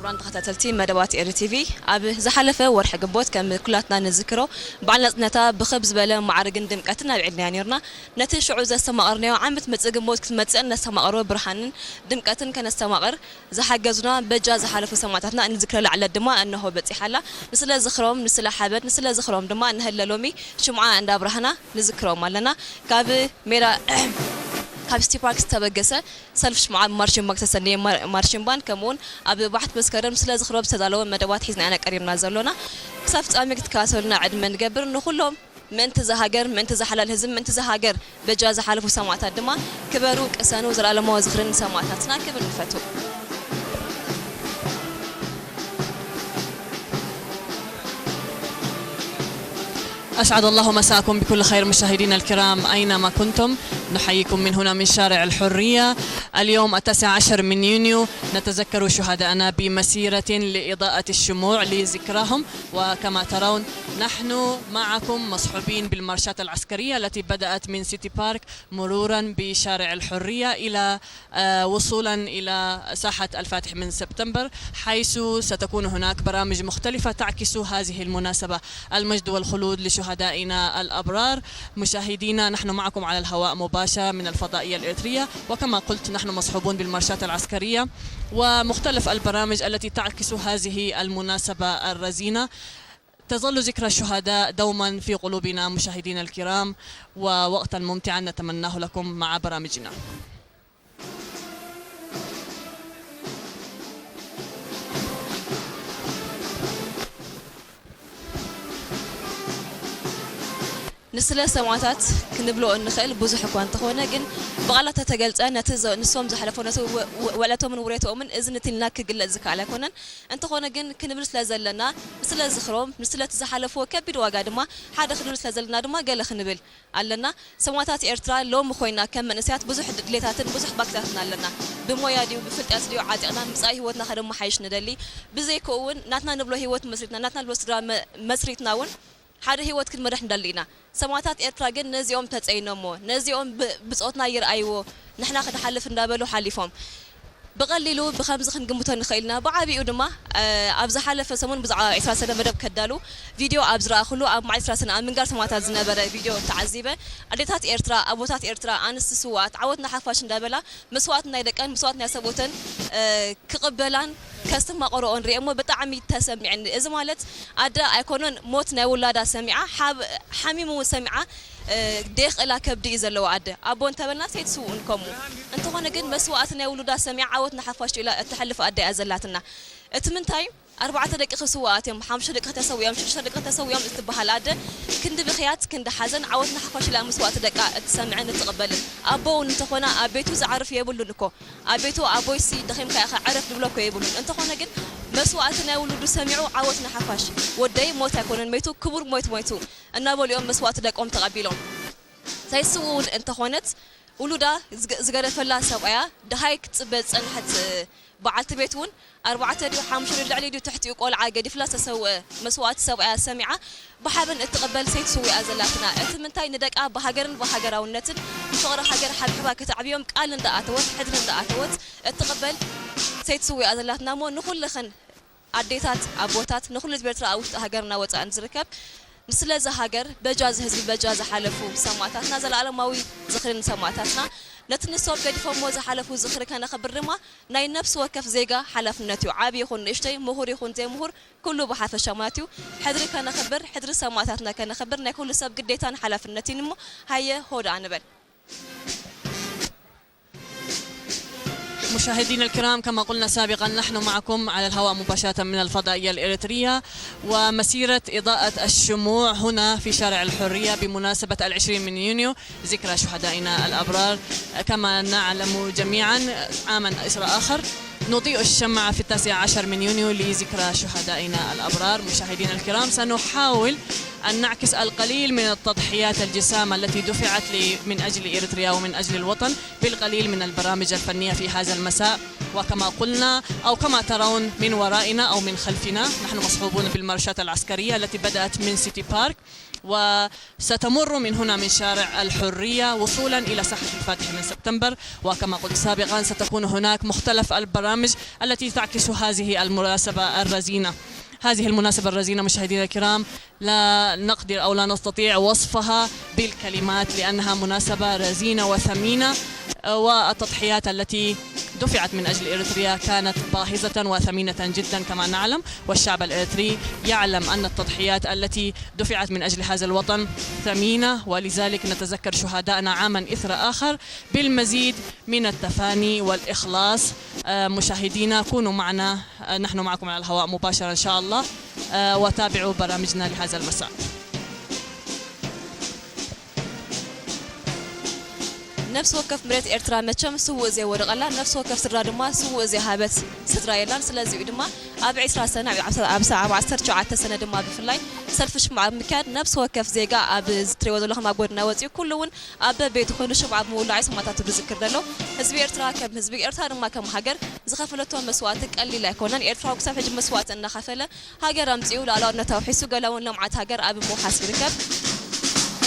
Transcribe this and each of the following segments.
ክቡራን ተኸታተልቲ መደባት ኤሪ ቲቪ፣ ኣብ ዝሓለፈ ወርሒ ግንቦት ከም ኩላትና ንዝክሮ በዓል ናጽነታ ብኽብ ዝበለ ማዕርግን ድምቀትን ኣብዒልናዮ ነይርና። ነቲ ሽዑ ዘስተማቐርናዮ ዓመት መጽእ ግንቦት ክትመጽእን ነስተማቐሮ ብርሃንን ድምቀትን ከነስተማቕር ዝሓገዙና በጃ ዝሓለፉ ሰማእታትና እንዝክረላ ዕለት ድማ እነሆ በጺሓ ኣላ። ንስለ ዝኽሮም፣ ንስለ ሓበን፣ ንስለ ዝኽሮም ድማ ንህለ ሎሚ ሽምዓ እንዳብራህና ንዝክሮም ኣለና። ካብ ሜዳ ካብ ሲቲ ፓርክ ዝተበገሰ ሰልፊ ሽምዓ ማርሽን ባንድ ዝተሰነየ ማር-፣ ማርሽን ባንድ፣ ከምኡውን ኣብ ባሕቲ መስከረም ስለ ዝኽሮም ዝተዳለወ መደባት ሒዝና ኢና ቀሪብና ዘሎና። ክሳብ ፍጻሜ ክትከታተሉና ዕድመ ንገብር። ንኹሎም ምእንቲ እዛ ሃገር፣ ምእንቲ እዛ ሓላል ህዝቢ፣ ምእንቲ እዛ ሃገር በጃ ዝሓለፉ ሰማእታት ድማ ክበሩ፣ ቅሰኑ፣ ዘላለማዊ ዝኽሪ ንሰማእታትና ክብል ንፈቱ። أسعد الله مساءكم بكل خير مشاهدينا الكرام أينما كنتم. نحييكم من هنا من شارع الحرية. اليوم التاسع عشر من يونيو نتذكر شهداءنا بمسيرة لإضاءة الشموع لذكراهم. وكما ترون نحن معكم مصحوبين بالمارشات العسكرية التي بدأت من سيتي بارك مرورا بشارع الحرية إلى آه، وصولا إلى ساحة الفاتح من سبتمبر، حيث ستكون هناك برامج مختلفة تعكس هذه المناسبة. المجد والخلود لشهدائنا الأبرار. مشاهدينا، نحن معكم على الهواء مباشرة من الفضائية الإريترية، وكما قلت نحن مصحوبون بالمارشات العسكرية ومختلف البرامج التي تعكس هذه المناسبة الرزينة. تظل ذكرى الشهداء دوما في قلوبنا مشاهدينا الكرام، ووقتا ممتعا نتمناه لكم مع برامجنا. ንስለ ሰማእታት ክንብሎ እንኽእል ብዙሕ እኳ እንተኾነ፣ ግን ብቓላት ተተገልጸ ነቲ ዘ-፣ ንሶም ዘሕለፎ ነቲ ወ-፣ ወ-፣ ውዕለቶምን ውሬቶኦምን እዝኒ ትልና ክግለጽ ዝከኣል ኣይኮነን። እንተኾነ ግን ክንብል ስለ ዘለና፣ ንስለ ዝኽሮም፣ ንስለ እቲ ዝሓለፍዎ ከቢድ ዋጋ ድማ ሓደ ክንብል ስለ ዘለና ድማ ገለ ክንብል ኣለና። ሰማእታት ኤርትራ ሎሚ ኮይና ከም መንእሰያት ብዙሕ ድሌታትን ብዙሕ ባክታትን ኣለና። ብሞያ ድዩ ብፍልጠት ድዩ ዓጢቕና ንመጻኢ ህይወትና ከነመሓይሽ ንደሊ። ብዘይክኡ እውን ናትና ንብሎ ህይወት መስሪትና፣ ናትና ንብሎ ስድራ መ-፣ መስሪትና እውን ሓደ ህይወት ክንመርሕ ንደሊ ኢና። ሰማእታት ኤርትራ ግን ነዚኦም ተጸይኖሞ፣ ነዚኦም ብ-፣ ብጾትና ይርኣይዎ፣ ንሕና ክንሓልፍ እንዳበሉ ሓሊፎም። ብቐሊሉ ብኸምዚ ክንግምቶ ንኽእል ኢና። ብዓቢኡ ድማ፣ እ፣ ኣብ ዝሓለፈ ሰሙን ብዛዕባ ዕስራ ሰነ መደብ ከዳሉ ቪድዮ ኣብ ዝረኣኹሉ፣ ኣብ መዓል ዕስራ ሰነ ኣብ ምንጋር ሰማእታት ዝነበረ ቪድዮ ተዓዚበ። ኣዴታት ኤርትራ፣ ኣቦታት ኤርትራ፣ ኣንስቲ ስውኣት፣ ዓወት ንሓፋሽ እንዳበላ መስዋእቲ ናይ ደቀን፣ መስዋእቲ ናይ ሰብኡተን፣ እ፣ ክቕበላን ከስተማቕርኦን ርእየ እሞ ብጣዕሚ ተሰሚዐኒ። እዚ ማለት ኣደ ኣይኮነን ሞት ናይ ውላዳ ሰሚዓ፣ ሓብ-፣ ሓሚሙ እውን ሰሚዓ፣ እ፣ ደየኽእላ ከብዲ እዩ ዘለዋ ኣደ። ኣቦ እንተበልና ሰይትስውእን ከምኡ። እንተኾነ ግን መስዋእቲ ናይ ውሉዳ ሰሚዓ ዓወት ንሓፋሽ ኢላ እተሕልፍ ኣደ እያ ዘላትና። እቲ ምንታይ? ኣርባዕተ ደቂ ክስውኣት እዮም፣ ሓሙሽተ ደቂ ተሰዊኦም፣ ሽዱሽተ ደቂ ተሰዊኦም እትበሃል ኣደ ክንዲ ብኽያት፣ ክንዲ ሓዘን፣ ዓወት ንሓፋሽ ኢላ መስዋእቲ ደቃ እትሰምዕን እትቕበልን። ኣቦ እውን እንተኾነ ኣብ ቤቱ ዝዓርፍ የብሉን እኮ። ኣብ ቤቱ ኣቦይሲ ደኺምካ ኢኻ ዕረፍ ድብሎ እኮ የብሉን። እንተኾነ ግን መስዋእቲ ናይ ውሉዱ ሰሚዑ ዓወት ንሓፋሽ፣ ወደይ ሞት ኣይኮነን መይቱ፣ ክቡር ሞት ሞይቱ እናበሉ እዮም መስዋእቲ ደቆም ተቐቢሎም። ዘይስው እውን እንተኾነት ውሉዳ ዝገ-፣ ዝገደፈላ ሰብኣያ ደሃይ ክትጽበ ዝጸንሐት በዓልቲ ቤት እውን ኣርባዕተ ድዩ ሓሙሽተ ድዩ ልዕሊ ድዩ ትሕቲኡ ቆልዓ ገዲፍላ ዝተሰውአ መስዋእቲ ሰብኣያ ሰሚዓ ብሓበን እትቕበል ሰይቲ ስውኣ ዘላትና። እቲ ምንታይ ንደቃ ብሃገርን ብሃገራውነትን ብፍቕሪ ሃገር ሓብሒባ ከተዕብዮም ቃል እንዳኣተወት ሕድሪ እንዳኣተወት እትቕበል ሰይቲ ስውኣ ዘላትና እሞ ንኹልኽን ኣዴታት፣ ኣቦታት፣ ንኹሉ ህዝቢ ኤርትራ ኣብ ውሽጢ ሃገርና ወጻእን ዝርከብ፣ ንስለዚ ሃገር በጃ እዚ ህዝቢ በጃ ዝሓለፉ ሰማእታትና ዘለኣለማዊ ዝኽሪ ንሰማእታትና። ነቲ ንሶም ገዲፎሞ ዝሓለፉ ዝኽሪ ከነኽብር ድማ ናይ ነፍሲ ወከፍ ዜጋ ሓላፍነት እዩ። ዓቢ ይኹን ንእሽተይ፣ ምሁር ይኹን ዘይምሁር፣ ኩሉ ብሓፈሻ ማለት እዩ። ሕድሪ ከነኽብር፣ ሕድሪ ሰማእታትና ከነኽብር ናይ ኩሉ ሰብ ግዴታን ሓላፍነትን እሞ ሃየ ሆ ደኣ ንበል። مشاهدينا الكرام، كما قلنا سابقا، نحن معكم على الهواء مباشرة من الفضائية الإريترية، ومسيرة إضاءة الشموع هنا في شارع الحرية بمناسبة العشرين من يونيو، ذكرى شهدائنا الأبرار. كما نعلم جميعا، عاما إسرى آخر نضيء الشمعة في التاسع عشر من يونيو لذكرى شهدائنا الأبرار. مشاهدينا الكرام، سنحاول أن نعكس القليل من التضحيات الجسامة التي دفعت ل-، من أجل إريتريا ومن أجل الوطن بالقليل من البرامج الفنية في هذا المساء. وكما قلنا أو كما ترون من ورائنا أو من خلفنا، نحن مصحوبون بالمارشات العسكرية التي بدأت من سيتي بارك. وستمر من هنا من شارع الحرية وصولا إلى ساحة الفاتح من سبتمبر. وكما قلت سابقا، ستكون هناك مختلف البرامج التي تعكس هذه المناسبة الرزينة. هذه المناسبة الرزينة، مشاهدينا الكرام، لا نقدر أو لا نستطيع وصفها بالكلمات، لأنها مناسبة رزينة وثمينة. والتضحيات التي دفعت من أجل إريتريا كانت باهظة وثمينة جدا كما نعلم، والشعب الإريتري يعلم أن التضحيات التي دفعت من أجل هذا الوطن ثمينة، ولذلك نتذكر شهداءنا عاما إثر آخر بالمزيد من التفاني والإخلاص. آه، مشاهدينا، كونوا معنا، آه، نحن معكم على الهواء مباشرة إن شاء الله، آه، وتابعوا برامجنا لهذا المساء. ነፍሲ ወከፍ መሬት ኤርትራ መቸም ስውእ ዘይወደቐላ፣ ነፍሲ ወከፍ ስድራ ድማ ስውእ ዘይሃበት ስድራ የላን። ስለዚ'ዩ ድማ ኣብ ዕስራ ሰነ፣ ኣብ ዓሰርተ ሸውዓተ ሰነ ድማ ብፍላይ ሰልፊ ሽምዓ ኣብ ምክያድ ነፍሲ ወከፍ ዜጋ ኣብ ዝትሪእዎ ዘለኹም ኣብ ጎድና ወጺኡ ኩሉ እውን ኣብ በቤቱ ኮይኑ ሽምዓ ብምውላዕ ሰማእታቱ ዝዝክር ዘሎ። ህዝቢ ኤርትራ ከም ህዝቢ፣ ኤርትራ ድማ ከም ሃገር ዝኸፈለቶ መስዋእቲ ቀሊል ኣይኮነን። ኤርትራዊ ክሳብ ሕጂ መስዋእቲ እናኸፈለ ሃገር ኣምጺኡ ሉዓላውነት ኣውሒሱ ገለ እውን ልምዓት ሃገር ኣብ ምውሓስ ይርከብ።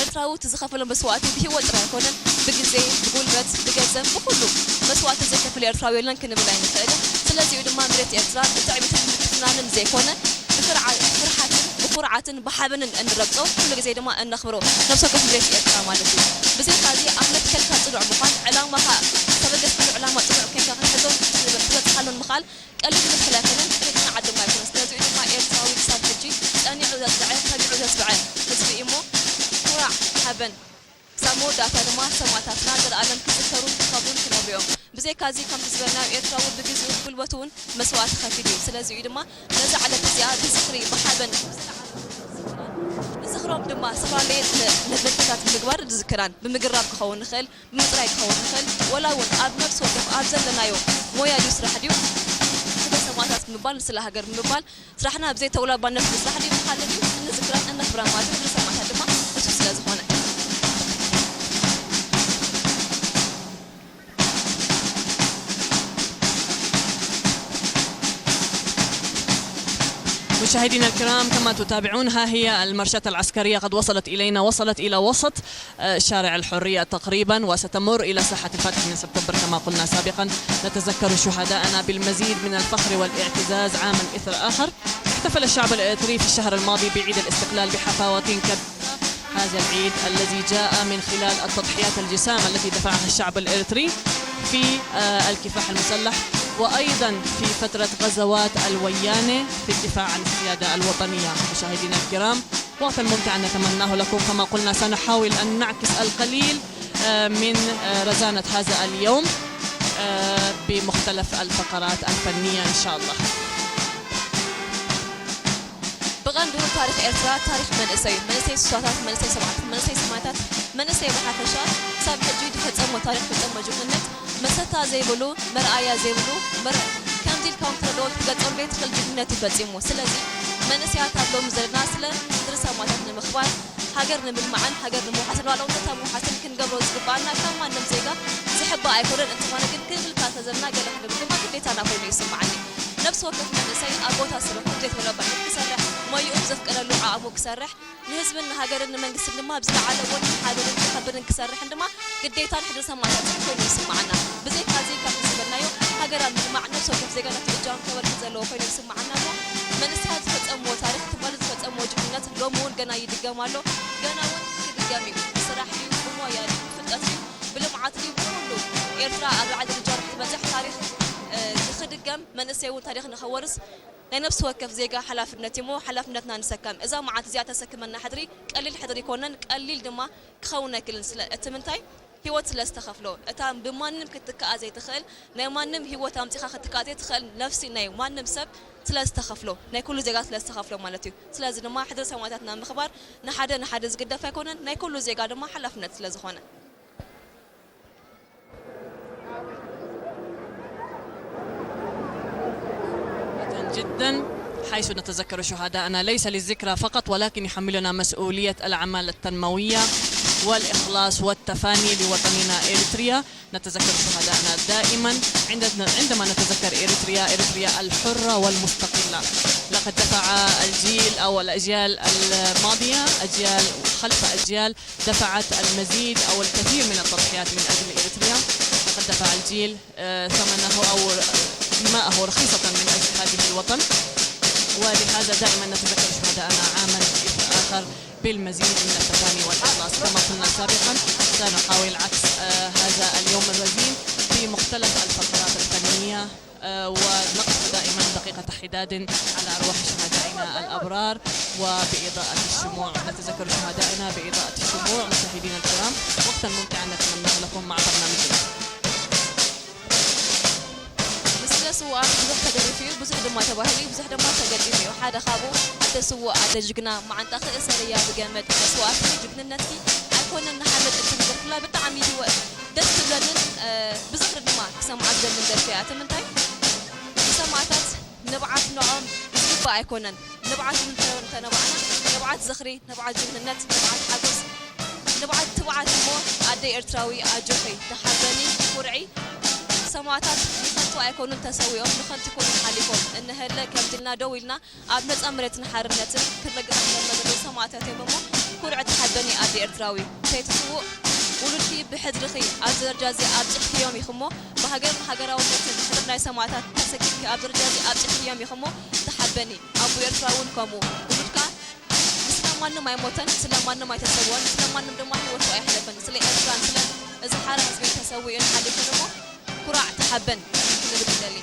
ኤርትራዊ እቲ ዝኸፈሎ መስዋእቲ ብህይወት ጥራይ ኣይኮነን፣ ብግዜ፣ ብጉልበት፣ ብገንዘብ፣ ብኹሉ መስዋእቲ ዘይከፍል ኤርትራዊ የለን ክንብል ኣይንኽእልን። ስለዚ'ዩ ድማ መሬት ኤርትራ ብትዕቢትን ምትፍናንን ዘይኮነ ብፍርዓ-፣ ብፍርሓትን ብኹርዓትን ብሓበንን እንረግጾ፣ ኩሉ ግዜ ድማ እነኽብሮ ነፍሲ ወከፍ መሬት ኤርትራ ማለት እዩ። ብዘይካዚ ኣብ መትከልካ ጽኑዕ ምዃን፣ ዕላማኻ ዝተበገስካሉ ዕላማ ጽኑዕ ኮይንካ ክትሕዞን ክትበጽሓሉን ምኽኣል ቀሊል ክመስል ኣይኮነን፣ ቅንዕና ዓዲ ድማ ኣይኮነን። ስለዚ'ዩ ድማ ኤርትራዊ ክሳብ ሕጂ ጸኒዑ ዘጽንዐ፣ ከቢዑ ዘስብዐ ህዝቢ እዩ'ሞ፣ ኩራዕ፣ ሓበን። ክሳብ መወዳእታ ድማ ሰማእታትና ዘለኣለም ክዝከሩን ክኸብሩን ክነብሩ እዮም። ብዘይካዚ ከምቲ ዝበልናዮ ኤርትራዊ ብግዜኡ ብጉልበቱ እውን መስዋእቲ ከፊሉ እዩ። ስለዚ'ዩ ድማ ነዛ ዕለት እዚኣ ብዝኽሪ፣ ብሓበን፣ ብስርዓት ንዝኽሮም ድማ ዝተፈላለየ ን-፣ ንመልክታት ብምግባር ንዝክራን ብምግራብ ክኸውን ንኽእል። ምጥራይ ክኸውን ይኽእል፣ ወላ እውን ኣብ ነፍሲ ወከፍ ኣብ ዘለናዮ ሞያ ድዩ ስራሕ ድዩ፣ ክብሪ ሰማእታት ብምባል፣ ንስለ ሃገር ብምባል፣ ስራሕና ብዘይ ተውላባነት ምስራሕ ድዩ፣ ምኻድ ድዩ፣ እንዝክራን እነኽብራን ማለት እዩ። ክብሪ ሰማእታት ድማ እሱ ስለ ዝኾነ። مشاهدينا الكرام، كما تتابعون، ها هي المرشاة العسكرية قد وصلت إلينا، وصلت إلى وسط آه، شارع الحرية تقريبا، وستمر إلى ساحة الفاتح من سبتمبر كما قلنا سابقا. نتذكر شهداءنا بالمزيد من الفخر والاعتزاز عاما إثر آخر. احتفل الشعب الإريتري في الشهر الماضي بعيد الاستقلال بحفاوة كبيرة. هذا العيد الذي جاء من خلال التضحيات الجسام التي دفعها الشعب الإريتري في، آه، الكفاح المسلح، وأيضا في فترة غزوات الويانة في الدفاع عن السيادة الوطنية. مشاهدينا الكرام، وقتا ممتعا نتمناه لكم. كما قلنا، سنحاول أن نعكس القليل، آه، من، آه، رزانة هذا اليوم، آه، بمختلف الفقرات الفنية إن شاء الله. ብቐንዱ ታሪኽ ኤርትራ ታሪኽ መንእሰይ እዩ። መንእሰይ ስሳታት፣ መንእሰይ ሰብዓታት፣ መንእሰይ ሰማንያታት፣ መንእሰይ ብሓፈሻ ክሳብ ሕጂ ዝፈጸሞ ታሪኽ፣ ዝፈጸሞ ጅግንነት መሰታ ዘይብሉ፣ መርኣያ ዘይብሉ፣ መር-፣ ከምዚ ኢልካ እውን ክትረድኦ ክትገልጾ ዘይትኽእል ጅግንነት እዩ ፈጺሙ። ስለዚ መንእሰያት ኣብ ሎሚ ዘለና ስለ ሕድሪ ሰማእታት ንምኽባር፣ ሃገር ንምልማዕን ሃገር ንምውሓስን ሉዓላውነታ ምውሓስን ክንገብሮ ዝግብኣና ካብ ማንም ዜጋ ዝሕባእ ኣይኮነን። እንተኾነ ግን ክብል ካብ ተዘልና ገለ ክንብል ድማ ግዴታና ኮይኑ ይስምዓኒ። ነፍሲ ወከፍ መንእሰይ ኣብ ቦታ ስርሑ ብዘይተውላባነት ክሰርሕ፣ ሞይኡ ብዘፍቀደሉ ዓቕሙ ክሰርሕ፣ ንህዝብን ንሃገርን ንመንግስትን ድማ ብዝለዓለ ወንን ሓበንን ክኸብርን ክሰርሕን ድማ ግዴታን ሕድሪ ሰማእታትን ኮይኑ ይስምዓና። ብዘይካዚ፣ ከምቲ ዝበልናዮ፣ ሃገር ኣብ ምልማዕ ነፍሲ ወከፍ ዜጋ ናቱ እጃም ከበርክት ዘለዎ ኮይኑ ይስምዓና እሞ፣ መንእሰያት ዝፈጸምዎ ታሪኽ፣ ትማሊ ዝፈጸምዎ ጅግንነት ሎሚ እውን ገና ይድገም ኣሎ፣ ገና እውን ክድገም እዩ። ብስራሕ ድዩ፣ ብሞያ ድዩ፣ ብፍልጠት ድዩ፣ ብልምዓት ድዩ፣ ብኹሉ ኤርትራ ኣብ ላዕሊ ደረጃ ንክትበጽሕ ታሪኽ፣ እ፣ ንክድገም፣ መንእሰይ እውን ታሪኽ ንኸወርስ ናይ ነፍሲ ወከፍ ዜጋ ሓላፍነት እዩ እሞ፣ ሓላፍነትና ንሰከም። እዛ መዓልቲ እዚኣ ተሰክመና ሕድሪ ቀሊል ሕድሪ ኣይኮነን፣ ቀሊል ድማ ክኸውን ኣይክእልን። ስለ እቲ ምንታይ? ህይወት ስለ ዝተኸፍሎ፣ እታ ብማንም ክትትክኣ ዘይትኽእል፣ ናይ ማንም ህይወት ኣምጺኻ ክትትክኣ ዘይትኽእል ነፍሲ ናይ ማንም ሰብ ስለ ዝተኸፍሎ፣ ናይ ኩሉ ዜጋ ስለ ዝተኸፍሎ ማለት እዩ። ስለዚ ድማ ሕድሪ ሰማእታትና ምኽባር ንሓደ ንሓደ ዝግደፍ ኣይኮነን፣ ናይ ኩሉ ዜጋ ድማ ሓላፍነት ስለ ዝኾነ። جدا، حيث نتذكر شهداءنا ليس للذكرى فقط، ولكن يحملنا مسؤولية الأعمال التنموية والإخلاص والتفاني لوطننا إريتريا. نتذكر شهداءنا دائما عند-، عندما نتذكر إريتريا، إريتريا الحرة والمستقلة. لقد دفع الجيل أو الأجيال الماضية، أجيال خلف أجيال، دفعت المزيد أو الكثير من التضحيات من أجل إريتريا. لقد دفع الجيل، آه، ثمنه أو دماءه رخيصة من أجل هذه الوطن، ولهذا دائما نتذكر شهداءنا عاما إثر آخر بالمزيد من التفاني والإخلاص. كما قلنا سابقا، سنحاول عكس، آه، هذا اليوم الرزين في مختلف الفقرات الفنية، آه، ونقف دائما دقيقة حداد على أرواح شهدائنا الأبرار وبإضاءة الشموع. نتذكر شهدائنا بإضاءة الشموع. مشاهدينا الكرام، وقتا ممتعا نتمناه لكم مع برنامجنا. ንስለ ስውኣት ብዙሕ ተደሪፉ እዩ፣ ብዙሕ ድማ ተባሂሉ እዩ፣ ብዙሕ ድማ ተገጢሙ እዩ። ሓደ ካብኡ ኣደ ስውእ፣ ኣደ ጅግና፣ መዓንጣ ክእሰር እያ ብገመድ። ኣደ ስውኣት ጅግንነትኪ ኣይኮነን ንሓመድ እትብል ደርፍላ ብጣዕሚ እዩ ደስ ትብለንን፣ እ፣ ብዝኽሪ ድማ ክሰምዓ ዝደልን ደርፊ እያ። እቲ ምንታይ ንሰማእታት ንብዓት ንዖም ዝግባእ ኣይኮነን። ንብዓት እንተ-፣ እንተነባዕና ንብዓት ዝኽሪ፣ ንብዓት ጅግንነት፣ ንብዓት ሓጎስ፣ ንብዓት ትብዓት እሞ ኣደይ ኤርትራዊ ኣጆኺ ተሓበኒ ኩርዒ። ሰማእታት ንኸንቱ ኣይኮኑን ተሰዊኦም፣ ንኸንቱ ኣይኮኑን ሓሊፎም። እንሀለ ከምዚ ኢልና ደው ኢልና ኣብ ነጻ መሬትን ሓርነትን ክረጋገጽ ዘለና ዘለዉ ሰማእታት እዮም እሞ ኩርዒ ተሓበኒ ኣደ ኤርትራዊ። ከይትስውእ ውሉድኪ ብሕድርኺ ኣብዚ ደረጃ እዚ ኣብጺሕክዮም ኢኺ እሞ ብሃገርን ሃገራውነትን ሕድሪ ናይ ሰማእታት ተሰኪምኪ ኣብዚ ደረጃ እዚ ኣብጺሕክዮም ኢኺ እሞ ተሓበኒ። ኣቦ ኤርትራ እውን ከምኡ። ውሉድካ ስለ ማንም ኣይሞተን፣ ስለ ማንም ኣይተሰወን፣ ስለ ማንም ድማ ህይወቱ ኣየሕለፈን። ስለ ኤርትራን ስለ እዚ ሓራ ህዝቢ ተሰዊኡን ሓሊፉን እሞ ኩራዕ ተሓበን ክንብል ንደሊ።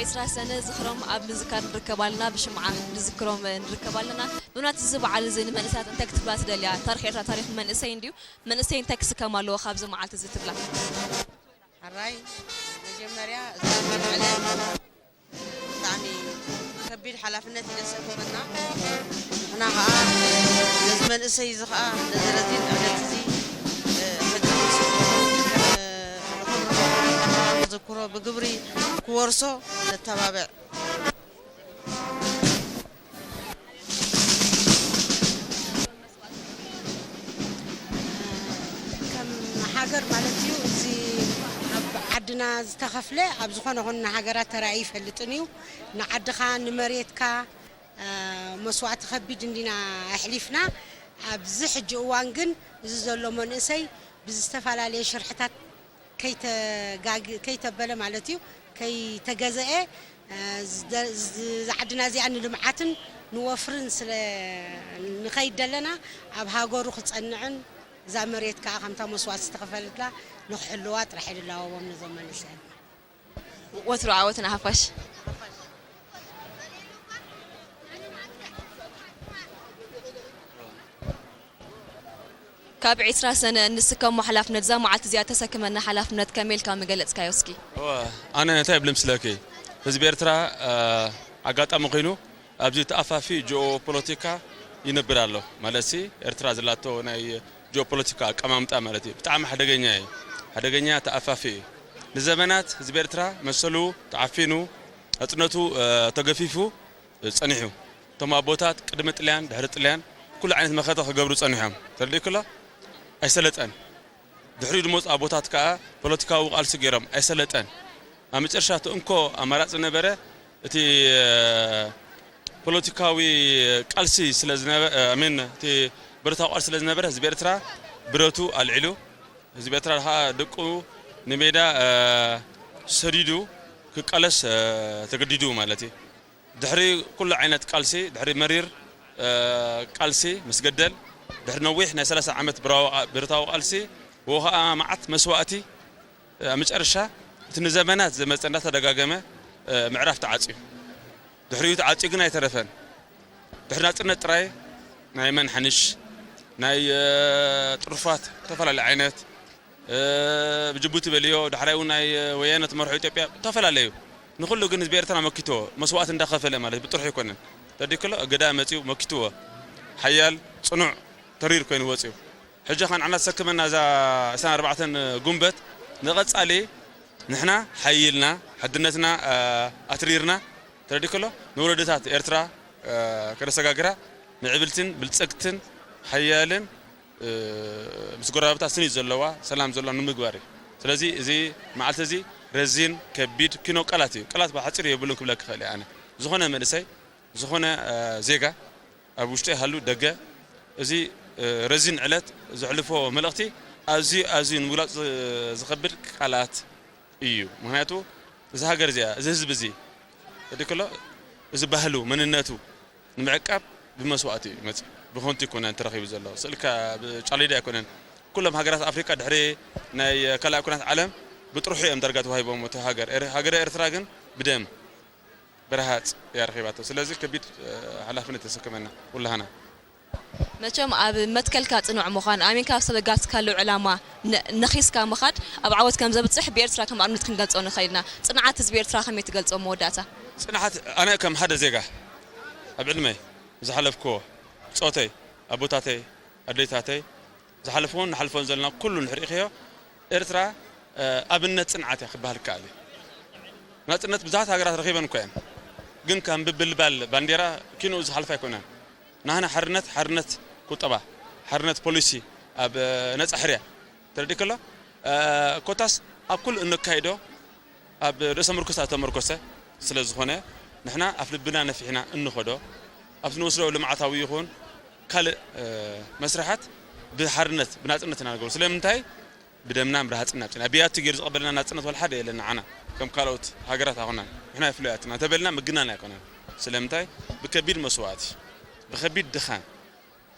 ዕስራ ሰነ ዝኽሮም ኣብ ምዝካር ንርከብ ኣለና፣ ብሽምዓ ንዝክሮም ንርከብ ኣለና። ብምናት እዚ በዓል እዚ ንመንእሰያት እንታይ ክትብላ ትደልያ? ታሪኽ ኤርትራ ታሪኽ መንእሰይ እንድዩ። መንእሰይ እንታይ ክስከም ኣለዎ ካብዚ መዓልቲ እዚ ትብላ? ሕራይ መጀመርያ እዛ ዕለት ብጣዕሚ ከቢድ ሓላፍነት እዩ ዘሰክመና። ንሕና ከዓ ነዚ መንእሰይ እዚ ከዓ ነዚ ረዚን ዕለት እዚ ሕጂ ንሱ ከም ንኽብሮ ብግብሪ ክወርሶ ነተባብዕ። ከም ሃገር ማለት እዩ። እዚ ኣብ ዓድና ዝተኸፍለ ኣብ ዝኾነ ኾነ ሃገራት ተራእዩ ይፈልጥን እዩ። ንዓድኻ ንመሬትካ መስዋእቲ ከቢድ እንዲና ኣሕሊፍና። ኣብዚ ሕጂ እዋን ግን እዚ ዘሎ መንእሰይ ብዝተፈላለየ ሽርሕታት ከይተጋግ- ከይተበለ ማለት እዩ ከይተገዘአ ዝደ- ዝ- ዓድና እዚኣ ንልምዓትን ንወፍርን ስለ ንኸይድ ደለና ኣብ ሃገሩ ክፀንዕን እዛ መሬት ከዓ ከምታ መስዋእቲ ዝተኸፈለትላ ንክሕልዋ ጥራሕ ይድላወቦም ነዞም መንእሰያት። ወትሩ ዓወት ንሓፋሽ። ካብ ዕስራ ሰነ እንስከሞ ሓላፍነት፣ እዛ መዓልቲ እዚኣ ተሰክመና ሓላፍነት ከመይ ኢልካ ምገለጽካዮ እስኪ? እወ፣ ኣነ እንታይ እብል ምስለኪ፣ ህዝቢ ኤርትራ ኣጋጣሚ ኮይኑ ኣብዚ ተኣፋፊ ጂኦ ፖለቲካ ይነብር ኣሎ። ማለትሲ ኤርትራ ዘላቶ ናይ ጂኦ ፖለቲካ ኣቀማምጣ ማለት እዩ፣ ብጣዕሚ ሓደገኛ እዩ። ሓደገኛ ተኣፋፊ እዩ። ንዘመናት ህዝቢ ኤርትራ መሰሉ ተዓፊኑ፣ ናጽነቱ ተገፊፉ ጸኒሑ። እቶም ኣቦታት ቅድሚ ጥልያን ድሕሪ ጥልያን ኩሉ ዓይነት መኸተ ክገብሩ ጸኒሖም። ተረዲእክሎ? ኣይሰለጠን። ድሕሪኡ ዝመፁ ኣቦታት ከዓ ፖለቲካዊ ቃልሲ ገይሮም ኣይሰለጠን። ኣብ መጨረሻ እቲ እንኮ ኣማራፂ ዝነበረ እቲ ፖለቲካዊ ቃልሲ ስለ ዝነበረ ሚን እቲ ብረታዊ ቃልሲ ስለ ዝነበረ ህዝቢ ኤርትራ ብረቱ ኣልዒሉ ህዝቢ ኤርትራ ከዓ ደቁ ንሜዳ ሰዲዱ ክቃለስ ተገዲዱ ማለት እዩ። ድሕሪ ኩሉ ዓይነት ቃልሲ ድሕሪ መሪር ቃልሲ ምስ ገደል ድሕሪ ነዊሕ ናይ ሰላሳ ዓመት ብረታዊ ቃልሲ ወኸዓ መዓት መስዋእቲ ኣብ መጨረሻ እቲ ንዘመናት ዝመፀ እንዳተደጋገመ ምዕራፍ ተዓፅዩ። ድሕሪኡ ተዓፅዩ ግን ኣይተረፈን። ድሕሪ ናፅነት ጥራይ ናይ መንሓንሽ ናይ ጥሩፋት ዝተፈላለዩ ዓይነት ብጅቡቲ በልዮ ዳሕራይ እውን ናይ ወያነ ትመርሖ ኢትዮጵያ ተፈላለዩ። ንኩሉ ግን ህዝቢ ኤርትራ መኪትዎ መስዋእቲ እንዳኸፈለ ማለት ብጥርሑ ኣይኮነን። ተዲክሎ እገዳ መፅዩ መኪትዎ ሓያል ፅኑዕ ተሪር ኮይኑ ወፅዩ። ሕጂ ኸ ንዓና ተሰክመና እዛ ዕስራን ኣርባዕተን ጉንበት ንቐፃሊ ንሕና ሓይልና ሓድነትና ኣትሪርና ተረዲክሎ ንወለዶታት ኤርትራ ከነሰጋግራ ምዕብልትን ብልፅግትን ሓያልን ምስ ጎረባብታ ስኒት ዘለዋ ሰላም ዘለዋ ንምግባር እዩ። ስለዚ እዚ መዓልቲ እዚ ረዚን ከቢድ ኪኖ ቃላት እዩ። ቃላት ብሓፂሩ የብሉን ክብለክ ይኽእል እየ ኣነ። ዝኾነ መንእሰይ ዝኾነ ዜጋ ኣብ ውሽጢ ይሃሉ ደገ እዚ ረዚን ዕለት ዘሕልፎ መልእኽቲ ኣዝዩ ኣዝዩ ንምግላፅ ዝኸብድ ቃላት እዩ። ምክንያቱ እዚ ሃገር እዚኣ እዚ ህዝቢ እዚ ተዲክሎ እዚ ባህሉ መንነቱ ንምዕቃብ ብመስዋእቲ እዩ መፅዩ። ብኾንቲ ይኮነን ተረኺቡ ዘሎ ስእልካ ጫሌዳ ኣይኮነን። ኩሎም ሃገራት ኣፍሪካ ድሕሪ ናይ ካልኣይ ኩናት ዓለም ብጥርሑ እዮም ዳርጋ ተዋሂቦም እቲ ሃገር። ሃገረ ኤርትራ ግን ብደም ብረሃፅ እያ ረኺባቶ። ስለዚ ከቢድ ሓላፍነት ተሰከመና ኩላህና። መቸም ኣብ መትከልካ ጽኑዕ ምዃን፣ ኣሚንካ ኣብ ሰበጋትካሉ ዕላማ ነኺስካ ምኻድ ኣብ ዓወት ከም ዘብጽሕ ብኤርትራ ከም ኣብነት ክንገልጾ ንኽእል ኢና። ጽንዓት ህዝቢ ኤርትራ ከመይ ትገልጾ? መወዳእታ። ጽንዓት ኣነ ከም ሓደ ዜጋ ኣብ ዕድመይ ዝሓለፍክዎ ብጾተይ ኣቦታተይ ኣደይታተይ ዝሓለፍዎን ንሓልፎን ዘለና ኩሉ እንድሕር ርኢኽዮ ኤርትራ ኣብነት ጽንዓት እያ ክበሃል ይከኣል እዩ። ናጽነት ብዙሓት ሃገራት ረኺበን እኳ እየን፣ ግን ከም ብብልባል ባንዴራ ኪንኡ ዝሓልፋ ኣይኮነን። ናህና ሓርነት ሓርነት ቁጠባ፣ ሓርነት ፖሊሲ ኣብ ነጻ ሕርያ ተረዲእ ከሎ ኮታስ ኣብ ኩሉ እነካይዶ ኣብ ርእሰ ምርኩስ ዝተመርኮሰ ስለ ዝኾነ ንሕና ኣፍ ልብና ነፊሕና እንኸዶ ኣብቲ ንወስዶ ልምዓታዊ ይኹን ካልእ መስርሓት ብሓርነት ብናጽነት ኢና ንገብሮ። ስለምንታይ ብደምናን ብረሃጽናን ኣብጺና። ብያቲ ገይሩ ዝቐበለና ናጽነት ወላ ሓደ የለን። ንዓና ከም ካልኦት ሃገራት ኣይኮናን። ንሕና ፍሉያት ኢና እንተበልና ምግናን ኣይኮነን። ስለምንታይ ብከቢድ መስዋእቲ ብከቢድ ድኻም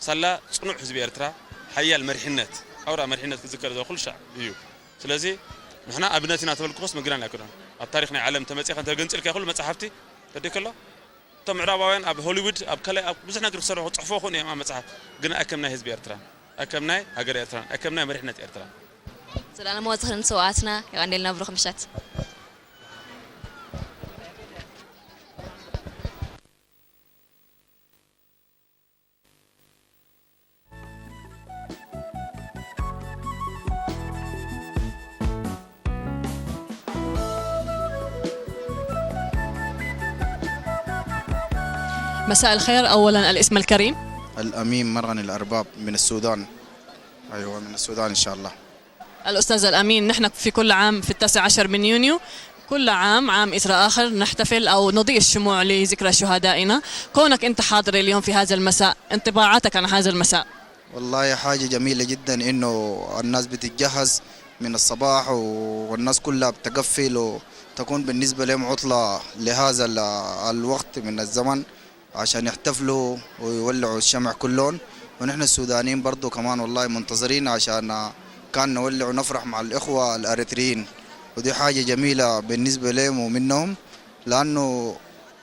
ሳላ ጽኑዕ ህዝቢ ኤርትራ ሓያል መሪሕነት ኣውራ መሪሕነት ክዝከር ዘሎ ኩሉ ሻዕ እዩ። ስለዚ ንሕና ኣብነት ኢና ተበልኩኸስ ምግናን ኣይኮነን። ኣብ ታሪኽ ናይ ዓለም ተመጺኻ እንተገንጺልካ ኩሉ መጻሕፍቲ ተደይ ከሎ እቶም ምዕራባውያን ኣብ ሆሊውድ ኣብ ካልእ ኣብ ብዙሕ ነገር ክሰርሑ ክጽሕፉ ይኽእሉ እዮም ኣብ መጽሓፍ፣ ግን ኣይከም ናይ ህዝቢ ኤርትራን ኣይከም ናይ ሃገር ኤርትራን ኣይከም ናይ መሪሕነት ኤርትራን። ዘላለማዊ ዝኽሪ ንስውኣትና። የቐንዴልና ብሩኽ ምሸት። مساء الخير. أولا، الاسم الكريم؟ الأمين مرغني الأرباب من السودان. أيوة، من السودان إن شاء الله. الأستاذ الأمين، نحن في كل عام في التاسع عشر من يونيو، كل عام عام إثر آخر نحتفل أو نضيء الشموع لذكرى شهدائنا. كونك أنت حاضر اليوم في هذا المساء، انطباعاتك عن هذا المساء؟ والله حاجة جميلة جدا إنه الناس بتتجهز من الصباح، والناس كلها بتقفل وتكون بالنسبة لهم عطلة لهذا ال- الوقت من الزمن عشان يحتفلوا ويولعوا الشمع كلهم. ونحن السودانيين برضو كمان والله منتظرين عشان كان نولع ونفرح مع الإخوة الأريتريين، ودي حاجة جميلة بالنسبة لهم ومنهم، لأنه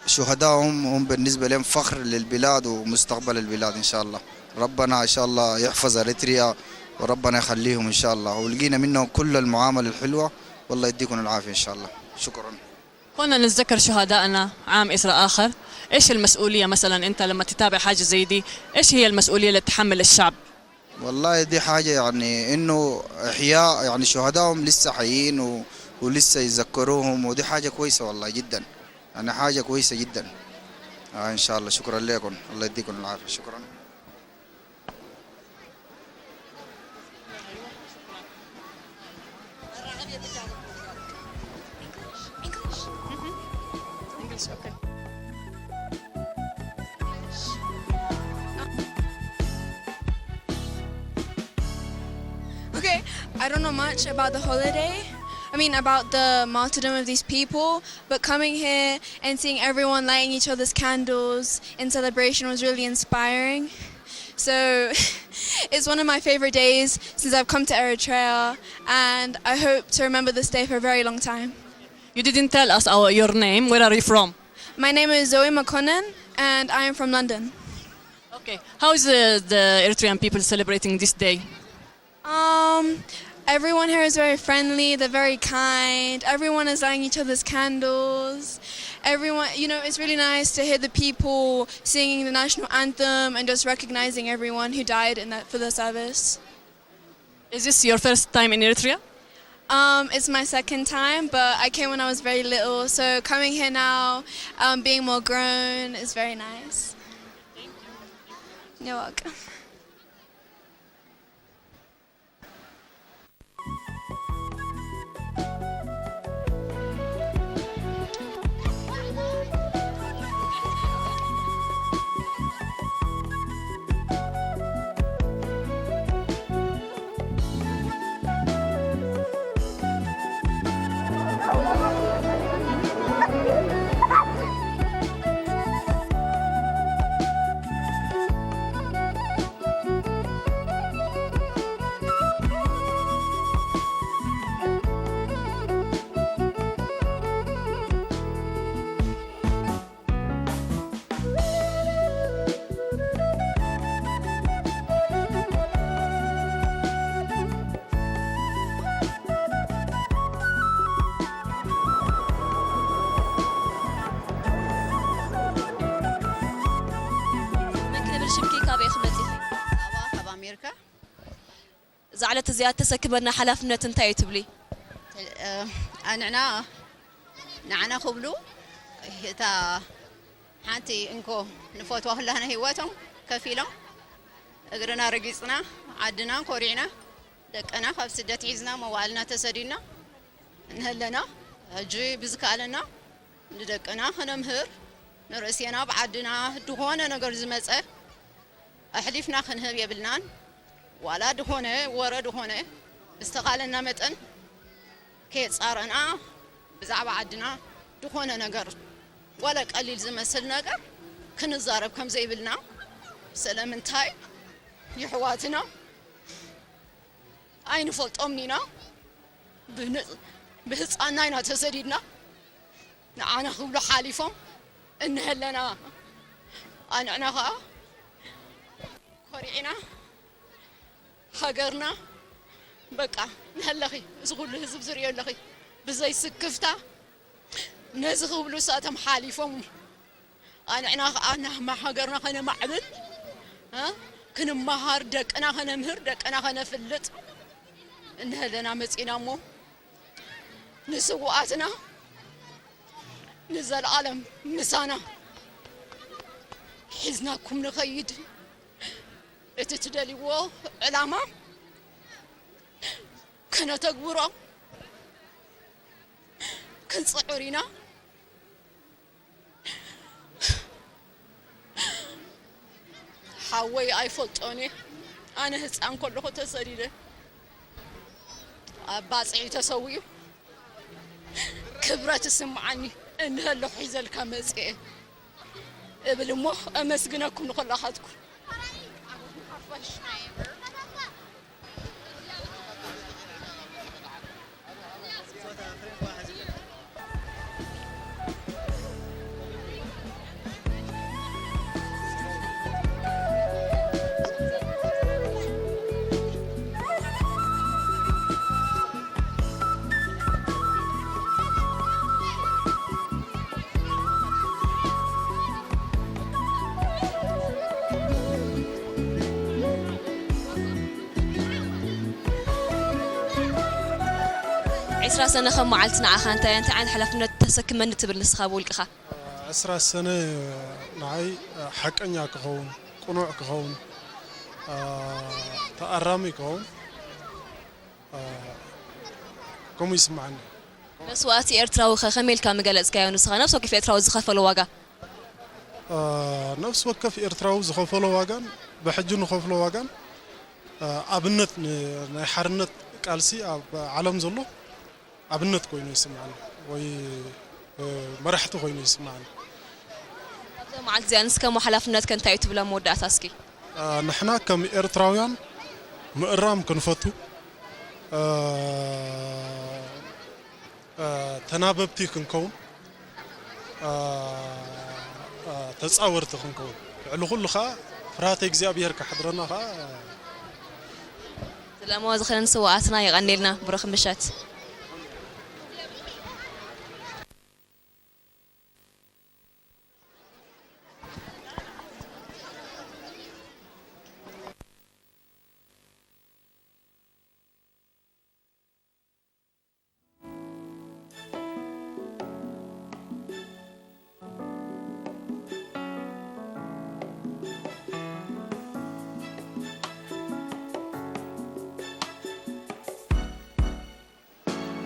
شهدائهم هم بالنسبة لهم فخر للبلاد ومستقبل البلاد إن شاء الله. ربنا إن شاء الله يحفظ أريتريا، وربنا يخليهم إن شاء الله، ولقينا منهم كل المعاملة الحلوة، والله يديكم العافية إن شاء الله. شكرا. كنا نتذكر شهدائنا عام إثر آخر. إيش المسؤولية مثلا أنت لما تتابع حاجة زي دي؟ إيش هي المسؤولية اللي تحمل الشعب؟ والله دي حاجة يعني إنه إحياء يعني شهدائهم لسه حيين و... ولسه يتذكروهم، ودي حاجة كويسة والله جدا، يعني حاجة كويسة جدا. آه إن شاء الله، شكرا لكم، الله يديكم العافية، شكرا. Okay, I don't know much about the holiday. I mean, about the martyrdom of these people, but coming here and seeing everyone lighting each other's candles in celebration was really inspiring. So, it's one of my favorite days since I've come to Eritrea, and I hope to remember this day for a very long time. You didn't tell us our, your name. Where are you from? My name is Zoe Makonnen, and I am from London. Okay. How is the, the Eritrean people celebrating this day? Um, everyone here is very friendly, they're very kind. Everyone is lighting each other's candles. Everyone, you know, it's really nice to hear the people singing the national anthem and just recognizing everyone who died in that for the service. Is this your first time in Eritrea? Um, it's my second time, but I came when I was very little, so coming here now, um, being more grown, is very nice. You're welcome. መን ክንብል ሽምኪ ካበይ ክመፂ? ሳባ ካብ ኣሜሪካ። እዛ ዕለት እዚኣ እተሰክመና ሓላፍነት እንታይ እዩ ትብሊ? ንዕና ንዓና ክብሉ እታ ሓንቲ እንኮ ንፈትዋ ኩላህና ህይወቶም ከፊሎም እግርና ረጊፅና ዓድና ኮሪዕና ደቅና ካብ ስደት ሒዝና መዋእልና ተሰዲድና እንሀለና ሕጂ ብዝከኣለና ንደቅና ከነምህር ንርእስና ኣብ ዓድና ዝኾነ ነገር ዝመፀ ኣሕሊፍና ክንህብ የብልናን። ዋላ ድኾነ ወረ ድኾነ ብዝተኻለና መጠን ከየጻረና ብዛዕባ ዓድና ድኾነ ነገር ዋላ ቀሊል ዝመስል ነገር ክንዛረብ ከም ዘይብልና። ስለምንታይ? የሕዋትና ኣይንፈልጦምን ኢና። ብህፃንና ኢና ተሰዲድና። ንዓና ክብሉ ሓሊፎም እንሀለና ኣንዕና ኸዓ ኮሪዕና ሃገርና በቃ ንሀለኺ እዚ ኩሉ ህዝብ ዝርእዮ ኣለኺ ብዘይ ስክፍታ ነዚ ክብሉ እሳቶም ሓሊፎም ኣንዕና ኸዓ ናህማ ሃገርና ከነማዕብል እ ክንመሃር ደቅና ከነምህር ደቅና ከነፍልጥ እንሀለና መጺና እሞ ንስውኣትና ንዘለኣለም ምሳና ሒዝናኩም ንኸይድ እቲ ትደልይዎ ዕላማ ከነተግብሮ ክንፅዕር ኢና። ሓወይ ኣይፈልጦን እየ። ኣነ ህፃን ከለኹ ተሰዲደ ኣብ ባፅዒ ተሰዊኡ ክብረት ይስምዓኒ እንሀለኹ ሒዘልካ መፅአ እብል እሞ ኣመስግነኩም ንኩላኻትኩም። ዕስራ ሰነ ከም መዓልቲ ንዓኻ እንታይ እንታይ ዓይነት ሓላፍነት ተሰክመኒ ትብል ንስኻ ብውልቅኻ? ዕስራ ሰነ ንዓይ ሓቀኛ ክኸውን፣ ቅኑዕ ክኸውን፣ ተኣራሚ ክኸውን፣ ከምኡ ይስምዓኒ። መስዋእቲ ኤርትራዊ ከ ከመይ ኢልካ ምገለጽካዮ ንስኻ? ነፍሲ ወከፍ ኤርትራዊ ዝኸፈሎ ዋጋ? ነፍሲ ወከፍ ኤርትራዊ ዝኸፈሎ ዋጋን ብሕጂ ንኸፍሎ ዋጋን ኣብነት ን-፣ ናይ ሓርነት ቃልሲ ኣብ ዓለም ዘሎ ኣብነት ኮይኑ ይስምዓኒ ወይ መራሕቲ ኮይኑ ይስምዓኒ። ኣብዛ መዓልቲ እዚኣ ንስከ ሓላፍነትከ እንታይ እዩ ትብል ኣብ መወዳእታ እስኪ? ንሕና ከም ኤርትራውያን ምእራም ክንፈቱ፣ ተናበብቲ ክንከውን፣ ተጻወርቲ ክንከውን፣ ልዕሊ ኩሉ ኸኣ ፍርሃተ እግዚኣብሔር ከሕድረና ኸኣ። ዝለምዎ ዝኽንን ስውኣትና የቐንየልና። ብሩኽ ምሸት።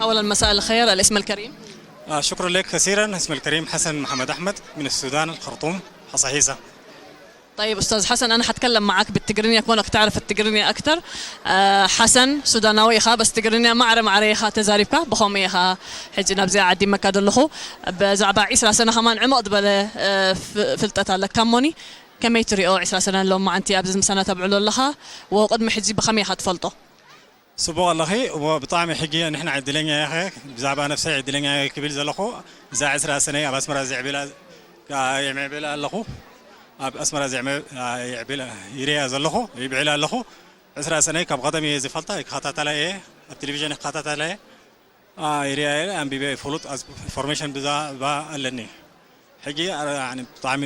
أولا مساء الخير، الاسم الكريم؟ آه، شكرا لك كثيرا. اسمي الكريم حسن محمد أحمد من السودان، الخرطوم، حصحيسة. طيب أستاذ حسن، أنا حتكلم معك بالتقرينية كونك تعرف التقرينية أكثر. آه، حسن سوداناوي إخا، بس تقرينية معرة معرة إخا تزاربكا بخومي إخا. حج نبزي عدي مكة دلخو. بزعبا عسرا سنة خمان عمق دبلة، آه، ف-، فلتتا لك كموني. كمي تريو عسرا سنة لو ما أنت أبزم سنة تبعلو لخا. وقد محجي بخمي إخا تفلطو. ጽቡቕ ኣለኺ። እሞ ብጣዕሚ ሕጂ ንሕና ዕድለኛ ኢኺ። ብዛዕባ ነፍሰይ ዕድለኛ እየ ክብል ዘለኹ። እዛ ዕስራ ሰነይ ኣብ ኣስመራ ዝዕብላ፣ የዕብላ ኣለኹ። ኣብ ኣስመራ ዝዕመ-፣ የዕብላ፣ ይርያ ዘለኹ፣ ይብዕላ ኣለኹ። ዕስራ ሰነይ ካብ ቀደም እየ ዝፈልጣ፣ ይከታተላ እየ። ኣብ ቴሌቪዥን ይከታተላ እየ። ይርያ እየ፣ ኣንቢበ እየ ፍሉጥ፣ ኣዝ-፣ ኢንፎርሜሽን ብዛዕባ ኣለኒ። ሕጂ፣ ኣረ፣ ያኒ ብጣዕሚ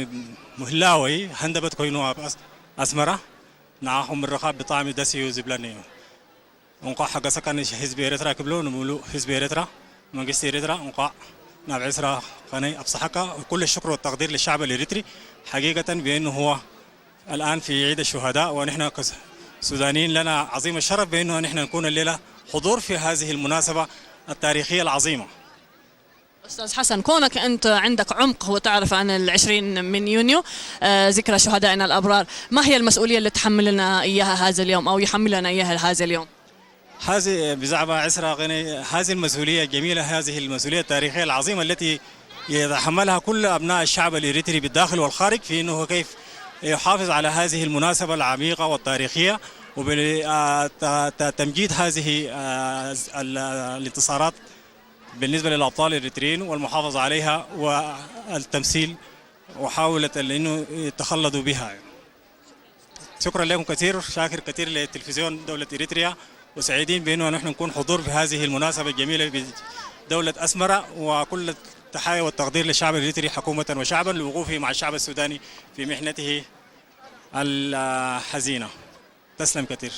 ምህላወይ ሃንደበት ኮይኑ ኣብ ኣስ-፣ ኣስመራ ንዓኹም ምርኻብ ብጣዕሚ ደስ እዩ ዝብለኒ እዩ። እንቋዕ ሓገሰካ ንህዝቢ ኤርትራ ክብሎ ንምሉእ ህዝቢ ኤርትራ፣ መንግስቲ ኤርትራ እንቋዕ ናብ ዕስራ ቀነይ ኣብጽሓካ። ኩሉ ሽክር ወተቅዲር ልሻዕብ ልኤሪትሪ ሓቂቀተን ብኤን ሁዋ الآن في عيد الشهداء، ونحن كسودانيين لنا عظيم الشرف بأنه نحن نكون الليلة حضور في هذه المناسبة التاريخية العظيمة. أستاذ حسن، كونك أنت عندك عمق وتعرف عن العشرين من يونيو، آه، ذكرى شهدائنا الأبرار، ما هي المسؤولية اللي تحملنا إياها هذا اليوم أو يحملنا إياها هذا اليوم؟ هذه بزعبة عسرة غني، هذه المسؤولية الجميلة، هذه المسؤولية التاريخية العظيمة التي يتحملها كل أبناء الشعب الإريتري بالداخل والخارج، في أنه كيف يحافظ على هذه المناسبة العميقة والتاريخية وبتمجيد هذه، آه، ال-، الانتصارات بالنسبة للأبطال الإريتريين والمحافظة عليها والتمثيل، وحاولت أنه يتخلدوا بها. شكرا لكم كثير، شاكر كثير لتلفزيون دولة إريتريا، وسعيدين بأنه نحن نكون حضور في هذه المناسبة الجميلة بدولة أسمرة، وكل التحايا والتقدير للشعب الإريتري حكومة وشعبا لوقوفه مع الشعب السوداني في محنته الحزينة. تسلم كثير.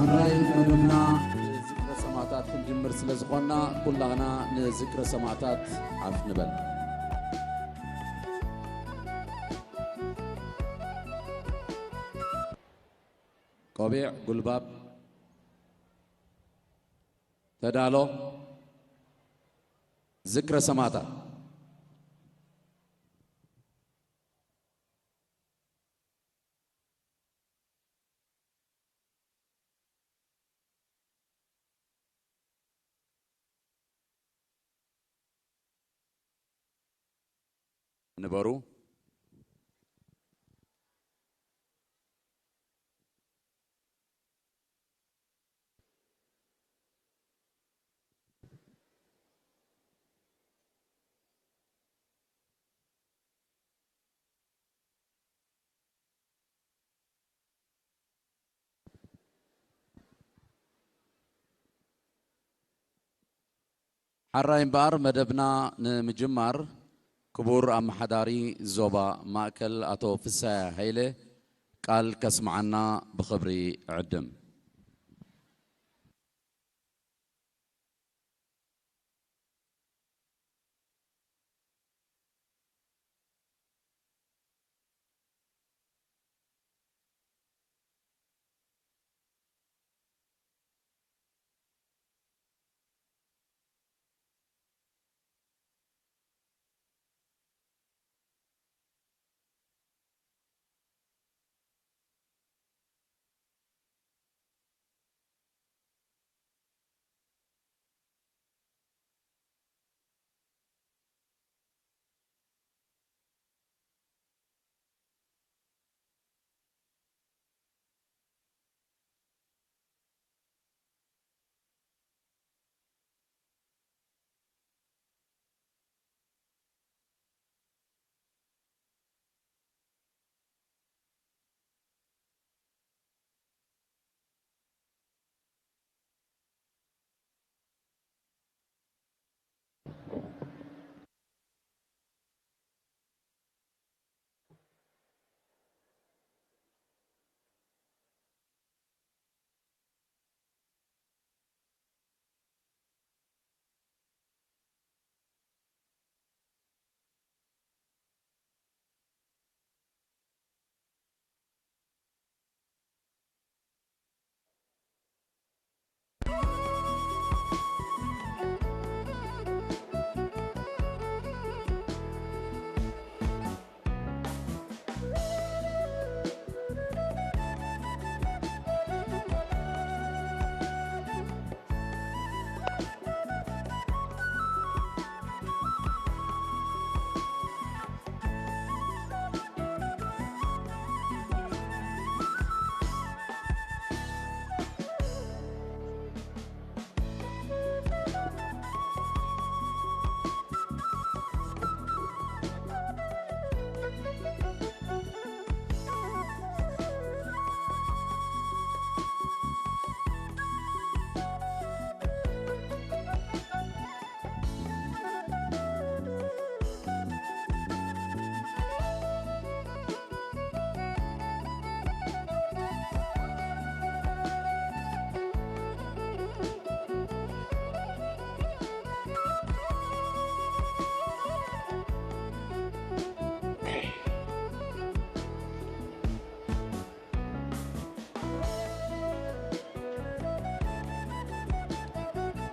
ሕራይ መደብና ዝክረ ሰማዕታት ክንጅምር ስለ ዝኾንና፣ ኩላህና ንዝክረ ሰማዕታት ዓፍ ንበል። ቆቢዕ፣ ጉልባብ፣ ተዳሎ። ዝክረ ሰማዕታት። ንበሩ። ሓራይ እምበኣር፣ መደብና ንምጅማር፣ ክቡር ኣመሓዳሪ ዞባ ማእከል ኣቶ ፍስሃ ሃይለ ቃል ከስምዓና ብኽብሪ እዕድም።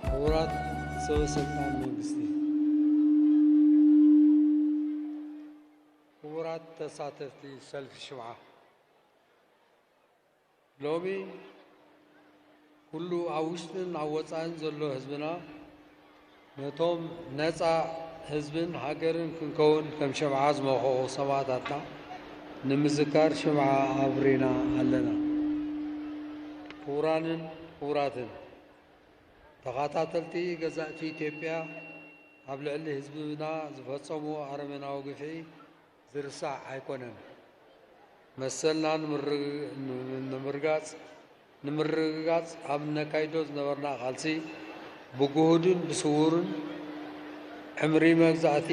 ክቡራት ሰበ ስልጣን መንግስቲ፣ ክቡራት ተሳተፍቲ ሰልፊ ሽምዓ፣ ሎሚ ኩሉ ኣብ ውሽጥን ኣብ ወጻእን ዘሎ ህዝብና ነቶም ነጻ ህዝብን ሃገርን ክንከውን ከም ሽምዓ ዝመኸኹ ሰማእታትና ንምዝካር ሽምዓ ኣብሪና ኣለና። ክቡራንን ክቡራትን፣ ተኸታተልቲ ገዛእቲ ኢትዮጵያ ኣብ ልዕሊ ህዝብና ዝፈጸምዎ ኣረመናዊ ግፍዒ ዝርሳዕ ኣይኮነን። መሰልና ንምርግ-፣ ንምርጋጽ፣ ንምርግጋጽ ኣብ እነካይዶ ዝነበርና ቃልሲ ብግሁድን ብስዉርን ዕምሪ መግዛእቲ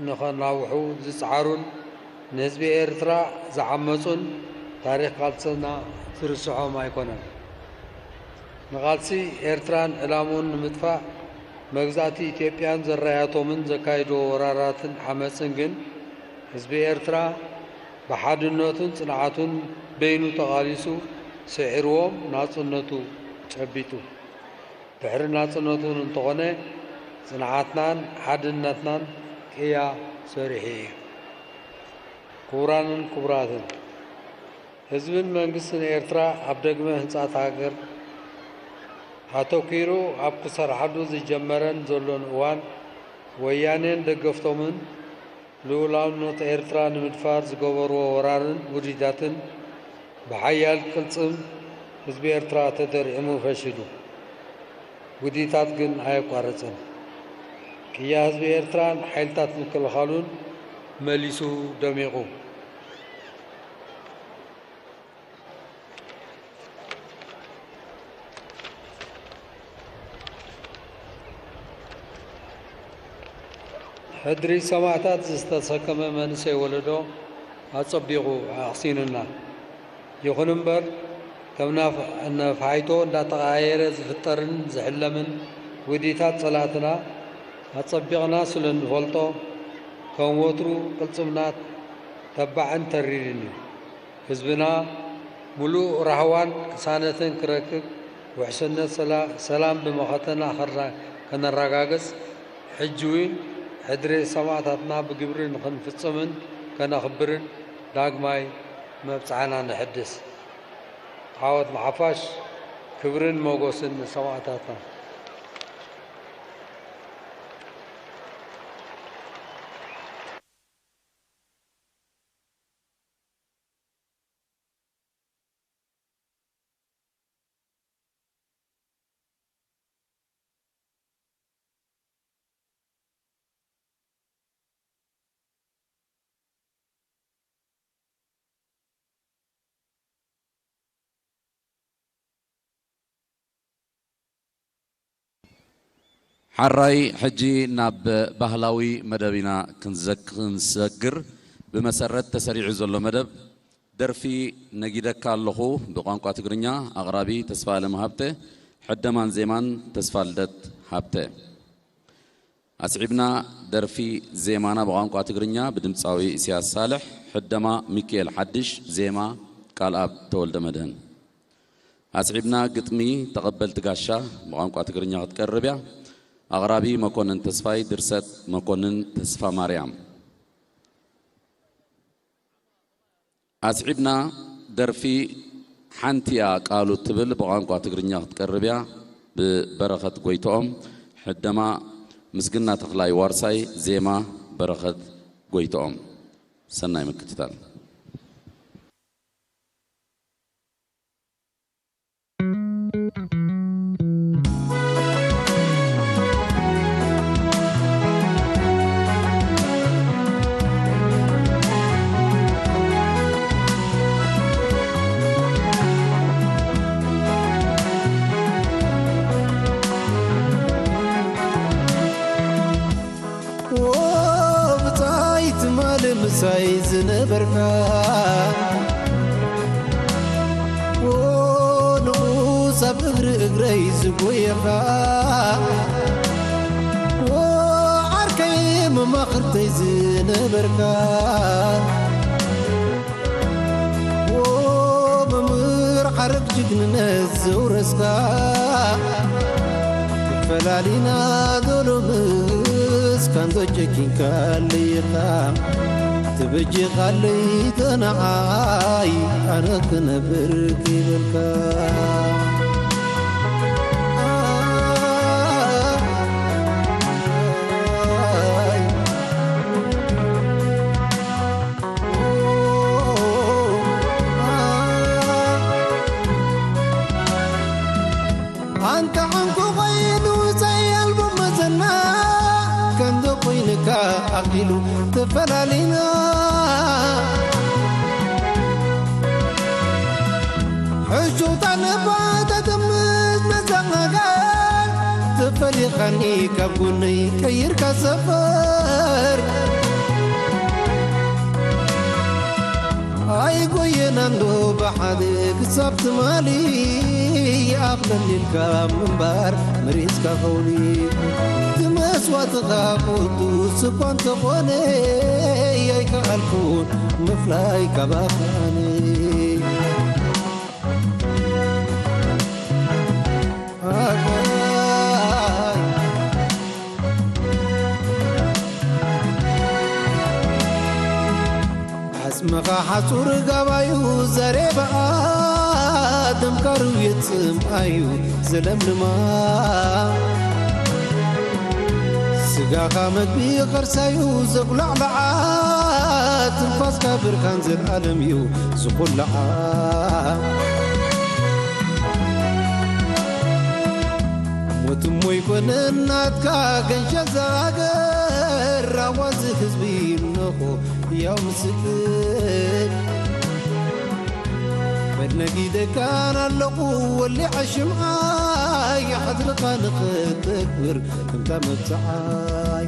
ንኸናውሑ ዝጸዓሩን ንህዝቢ ኤርትራ ዝዓመጹን ታሪኽ ቃልስና ዝርስዖም ኣይኮነን። ንቓልሲ ኤርትራን ዕላምኡን ንምጥፋእ መግዛእቲ ኢትዮጵያን ዘራያቶምን ዘካይድዎ ወራራትን ዓመጽን ግን፣ ህዝቢ ኤርትራ ብሓድነቱን ጽንዓቱን በይኑ ተቓሊሱ ስዒርዎም ናጽነቱ ጨቢጡ። ድሕሪ ናጽነቱ እውን እንተኾነ፣ ጽንዓትናን ሓድነትናን ቅያ ሰሪሑ እዩ። ክቡራንን ክቡራትን፣ ህዝብን መንግስትን ኤርትራ ኣብ ደግመ ህንጻት ሃገር ኣተኲሩ ኣብ ክሰርሓሉ ዝጀመረን ዘሎን እዋን፣ ወያኔን ደገፍቶምን ልኡላውነት ኤርትራ ንምድፋር ዝገበርዎ ወራርን ውዲታትን ብሓያል ቅልጽም ህዝቢ ኤርትራ ተደርዒሙ ፈሺሉ። ውዲታት ግን ኣየቋረጸን። ቅያ ህዝቢ ኤርትራን ሓይልታት ምክልኻሉን መሊሱ ደሚቑ። ሕድሪ ሰማእታት ዝተሰከመ መንእሰይ ወለዶ ኣጸቢቑ ኣቕሲኑና። ይኹን እምበር፣ ከም ናፍ-፣ ነፋሒቶ እንዳተቐያየረ ዝፍጠርን ዝሕለምን ውዲታት ጸላእትና ኣጸቢቕና ስለ እንፈልጦ፣ ከም ወትሩ ቅልጽምና ተባዕን ተሪርን እዩ። ህዝብና ምሉእ ራህዋን ቅሳነትን ክረክብ፣ ውሕስነት ሰላ-፣ ሰላም ብመኸተና ከራ-፣ ከነረጋግጽ፣ ሕጂ እውን ሕድሪ ሰማእታትና ብግብሪ ንኽንፍጽምን ከነኽብርን ዳግማይ መብጽዓና ነሐድስ። ዓወት ንሓፋሽ፣ ክብርን ሞጎስን ንሰማእታትና። ሓራይ፣ ሕጂ ናብ ባህላዊ መደብ ኢና ክንዘክ-፣ ክንሰግር። ብመሰረት ተሰሪዑ ዘሎ መደብ፣ ደርፊ ነጊደካ ኣለኹ ብቋንቋ ትግርኛ፣ ኣቕራቢ ተስፋኣለም ሃብተ፣ ሕደማን ዜማን ተስፋልደት ሃብተ። ኣስዒብና ደርፊ ዜማና ብቋንቋ ትግርኛ ብድምጻዊ ኢሳያስ ሳልሕ፣ ሕደማ ሚኪኤል ሓድሽ፣ ዜማ ቃልኣብ ተወልደ መድህን። ኣስዒብና ግጥሚ ተቐበልቲ ጋሻ ብቋንቋ ትግርኛ ክትቀርብ እያ። ኣቕራቢ መኮንን ተስፋይ፣ ድርሰት መኮንን ተስፋ ማርያም። ኣስዒብና ደርፊ ሓንቲ እያ ቃሉ ትብል ብቋንቋ ትግርኛ ክትቀርብ እያ። ብበረኸት ጎይትኦም፣ ሕደማ ምስግና ተኽላይ ዋርሳይ፣ ዜማ በረኸት ጎይትኦም። ሰናይ ምክትታል። ብጻይ ትማሊ ምሳይ ዝነበርካ፣ ንኡስ ኣብ እግሪ እግረይ ዝጎየኻ፣ ዓርከይ መማኽርተይ ዝነበርካ፣ መምህር ሓረግ ጅግንነት ዘውረስካ፣ ፈላሊና ዶ ሎምስ ካንዶ ጨኪንካለይ ኢኻ፣ ትበጅኻለይ ተንዓይ ኣነ ክነብር ክብልካ። ኣንታ ዕንቁ ኮይኑ ዘየልቦ መዘና፣ ከምዚ ኮይንካ ኣኺሉ ተፈላሊና። ሕሹውታ ነባ ተጥምት መዘናጋል፣ ተፈሊኻኒ ካብ ጎነይ ቀይርካ ሰፈር። ኣይጎየና እንዶ ብሓደ ክሳብ ትማሊ ኣቕለል ኢልካ ምንባር መሪጽካ ከውሊ እቲ መስዋእትኻ ቅዱስ እኳ እንተኾነ ኣይከኣልኩን ምፍላይ ካብ ኣፍኣነ። ኣጋይ ዓጽምኻ ሓጹር ጋባዩ ዘሬባኣ ደምካ ርውየት ጽምኣዩ ዘለምልማ ስጋኻ መግቢ ኸርሳዩ ዘጉላዕላዓ ትንፋስካ ብርካን ዘልኣለም እዩ ዝኹላዓ። ሞት እሞ ይኮነን ናትካ ገንሸል ዘሃገር ኣዋዚ ህዝቢ እነሆ ያው ምስክር በል ነጊደካን ኣለኹ ወሊዐ ሽምዓይ ሓድርኻ ንኽተግብር ከምታ መብጽዓይ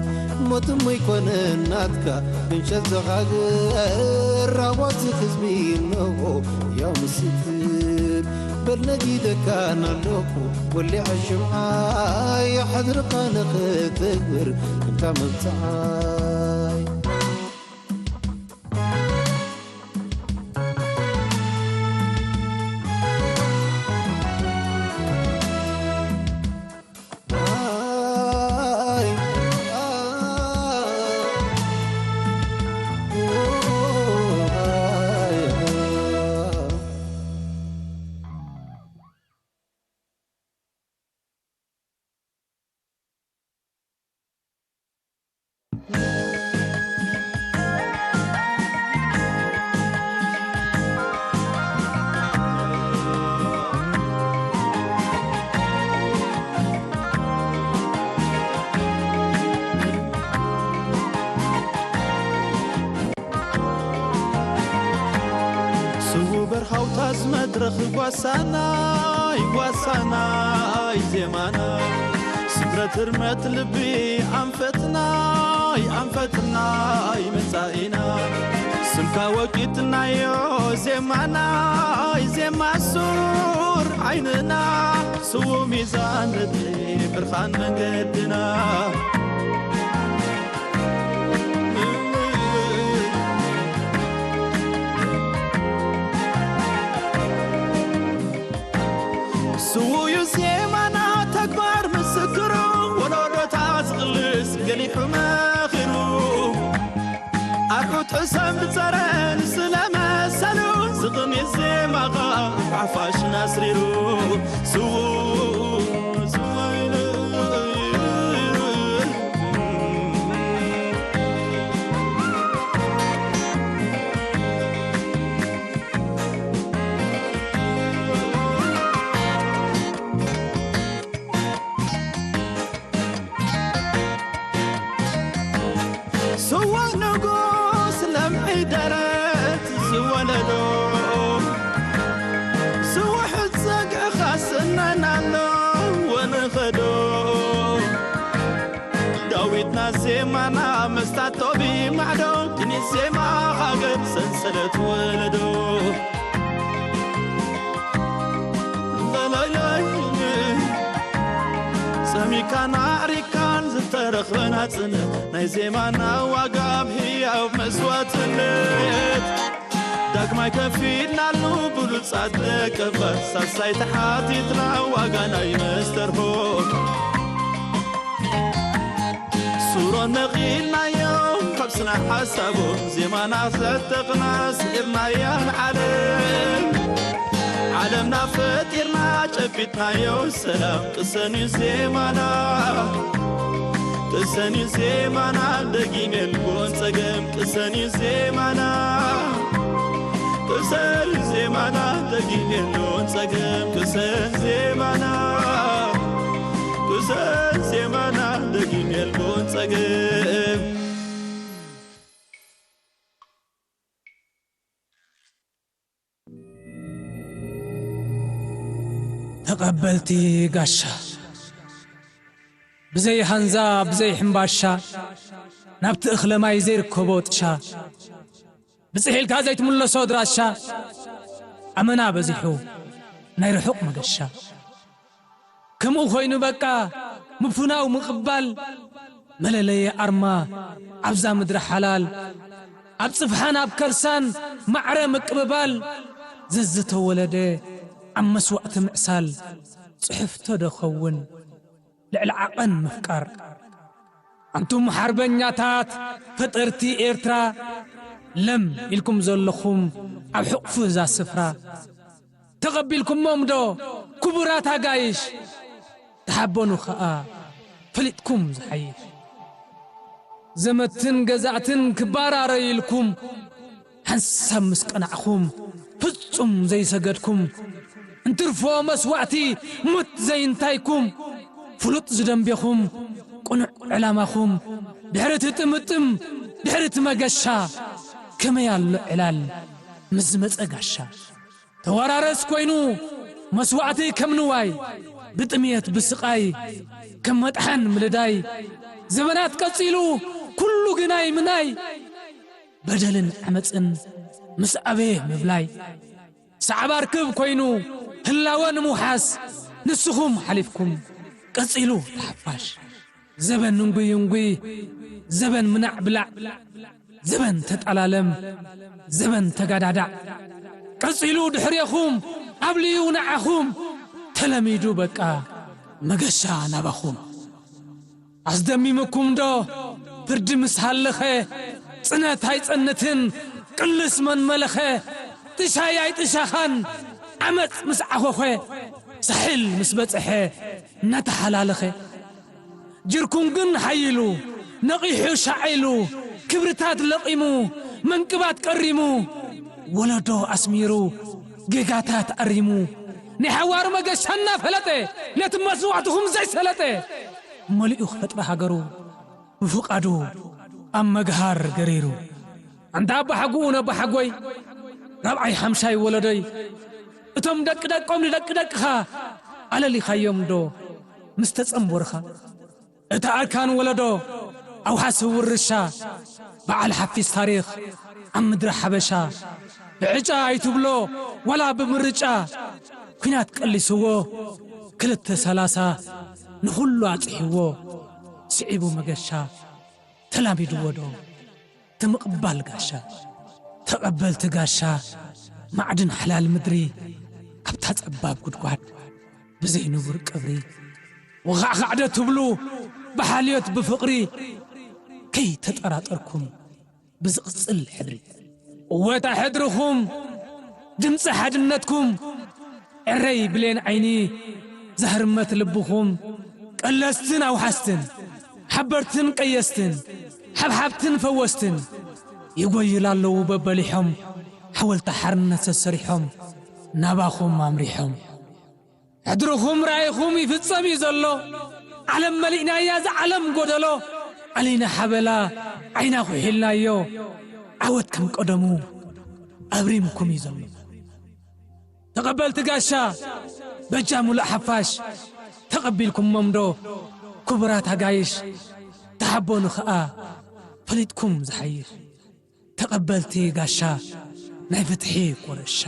ሞት እሞ ይኮነን ናትካ ገንሸል ዘሃገር ኣዋዚ ህዝቢ እነሆ ያው ምስክር በል ነጊደካን ኣለኹ ወሊዐ ሽምዓይ ሓድርኻ ንኽተግብር ከምታ መብጽዓይ። ስዉ በርሃውታስ መድረኽ ጓሳናይ ጓሳናይ ዜማና ስምረት ህርመት ልቢ ኣንፈትናይ ኣንፈትናይ መጻኢና ስምካ ወቂትናዮ ዜማናይ ዜማ ሱር ዓይንና ስዉ ሚዛን ርትዒ ብርሃን መንገድና ስዉዩ ዜማና ተግባር ምስክሩ ወለዶታት ዝቕልስ ገሊሑ መኺሩ ኣርዑት ሕሰም ብጸረን ስለመሰሉ ዝቕኒ ዜማኻ ሓፋሽን ኣስሪሩ ስዉ ስዋይነ ስዉእ ንጉስ ለምዒ ደረት ዝወለዶ ስዉሕ ጸግዕኻ ስነናሎ ወንኸዶ ዳዊትና ዜማና መስታቶ ብማዕዶ ቅኒት ዜማ ሃገር ሰንሰለት ወለዶ ላላይላይ ሰሚካን ኣዕሪካን ዝተረኽበ ናጽነት ናይ ዜማና ዋጋ ኣብ ህያው መስዋዕትነት ዳግማይ ከፊልናሉ ብሉጻት ደቀባት ሳልሳይ ተሓቲትና ዋጋ ናይ መስተርሆ ሱሮን ነቒልናዮ ካብ ስነ ሓሳቦ ዜማና ዘዕጠቕና ስዒርናያ ንዓለም ዓለምና ፈጢርና ጨቢጥናዮ ሰላም ቅሰን እዩ ዜማና ቅሰን እዩ ዜማና ደጊም የልቦን ጸገም ቅሰን እዩ ዜማና ቅሰን ዜማና ደጊም የልቦን ጸገም ቅሰን ዜማና ቅሰን ዜማና ደጊም የልቦን ጸገም ተቐበልቲ ጋሻ ብዘይ ሃንዛ ብዘይ ሕምባሻ ናብቲ እኽለ ማይ ዘይርከቦ ጥሻ ብጽሒልካ ዘይትምለሶ ድራሻ ኣመና በዚሑ ናይ ርሑቕ መገሻ። ከምኡ ኮይኑ በቃ ምፍናው ምቕባል፣ መለለየ ኣርማ ኣብዛ ምድሪ ሓላል። ኣብ ጽፍሓን ኣብ ከርሳን ማዕረ ምቅብባል፣ ዘዝተወለደ ኣብ መስዋእቲ ምዕሳል፣ ጽሑፍ ተደኸውን ልዕሊ ዓቐን ምፍቃር። ኣንቱም ሓርበኛታት ፈጠርቲ ኤርትራ፣ ለም ኢልኩም ዘለኹም ኣብ ሕቑፉ እዛ ስፍራ፣ ተቐቢልኩሞም ዶ ክቡራት ኣጋይሽ? ተሓበኑ ኸኣ ፈሊጥኩም ዝሓይሽ። ዘመትን ገዛእትን ክባራረዩ ኢልኩም፣ ሓንሳብ ምስ ቀናዕኹም ፍጹም ዘይሰገድኩም፣ እንትርፎ መስዋእቲ ሞት ዘይንታይኩም፣ ፍሉጥ ዝደንቤኹም ቅኑዕ ዕላማኹም፣ ድሕሪ እቲ ጥምጥም፣ ድሕሪ እቲ መገሻ፣ ከመይ ኣሎ ዕላል ምስ ዝመጸ ጋሻ። ተወራረስ ኮይኑ መስዋእቲ ከም ንዋይ፣ ብጥምየት ብስቓይ ከም መጥሓን ምልዳይ፣ ዘበናት ቀጺሉ ኩሉ ግናይ ምናይ፣ በደልን ዓመጽን ምስ ኣበየ ምብላይ። ሰዓብ ኣርክብ ኮይኑ ህላወ ንምውሓስ ንስኹም ሓሊፍኩም ቀጺሉ ተሓፋሽ። ዘበን እንጉይ እንጉይ፣ ዘበን ምናዕ ብላዕ፣ ዘበን ተጣላለም፣ ዘበን ተጋዳዳዕ። ቀጺሉ ድሕሬኹም ኣብልዩ ንዓኹም ተለሚዱ በቃ መገሻ ናባኹም። ኣስደሚምኩም ዶ ፍርዲ ምስ ሃለኸ፣ ጽነት ኣይጸንትን ቅልስ መን መለኸ፣ ጥሻይ ኣይጥሻኻን ዓመጽ ምስ ዓኾኸ፣ ሳሕል ምስ በጽሐ እናተሓላለኸ። ጅርኩም ግን ሓይሉ ነቒሑ ሻዒሉ፣ ክብርታት ለቒሙ መንቅባት ቀሪሙ፣ ወለዶ ኣስሚሩ ጌጋታት ኣሪሙ፣ ናይ ሓዋሩ መገሻ እናፈለጠ ነቲ መስዋዕትኹም ዘይሰለጠ፣ መሊኡ ክፈጥራ ሃገሩ ብፍቓዱ ኣብ መግሃር ገሪሩ። ኣንታ ኣባሓጉኡ ነባሓጎይ፣ ራብዓይ ሓምሻይ ወለዶይ፣ እቶም ደቂ ደቆም ንደቂ ደቅኻ ኣለሊኻዮም ዶ ምስ ተጸንቦርኻ? እቲ ኣርካን ወለዶ ኣውሓሲ ውርሻ፣ በዓል ሓፊስ ታሪኽ ኣብ ምድሪ ሓበሻ፣ ብዕጫ ኣይትብሎ ወላ ብምርጫ፣ ኲናት ቀሊስዎ ክልተ ሰላሳ ንኹሉ ኣጽሒዎ፣ ስዒቡ መገሻ ተላሚድዎ ዶ? እቲ ምቕባል ጋሻ፣ ተቐበልቲ ጋሻ፣ ማዕድን ሓላል ምድሪ፣ ኣብታ ጸባብ ጉድጓድ ብዘይ ንቡር ቀብሪ፣ ወኻዕኻዕ ዶ ትብሉ ብሓልዮት ብፍቕሪ፣ ከይተጠራጠርኩም ብዝቕጽል ሕድሪ። እወ እታ ሕድርኹም፣ ድምጺ ሓድነትኩም፣ ዕረይ ብሌን ዓይኒ፣ ዛህርመት ልብኹም፣ ቀለስትን ኣውሓስትን፣ ሓበርትን ቀየስትን፣ ሓብሓብትን ፈወስትን፣ ይጎይሉ ኣለዉ በበሊሖም፣ ሓወልቲ ሓርነት ሰሰሪሖም፣ ናባኹም ኣምሪሖም። ሕድርኹም ራኢኹም ይፍጸም እዩ ዘሎ። ዓለም መሊእናያ፣ እዛ ዓለም ጎደሎ። ኣሊና ሓበላ፣ ዓይና ኹሒልናዮ። ዓወት ከም ቀደሙ ኣብሪምኩም እዩ ዘሎ። ተቐበልቲ ጋሻ፣ በጃ ሙሉእ ሓፋሽ፣ ተቐቢልኩሞም ዶ ክቡራት ኣጋይሽ? ተሓበኑ ኸኣ ፈሊጥኩም ዝሓይሽ። ተቐበልቲ ጋሻ ናይ ፍትሒ ኮረሻ፣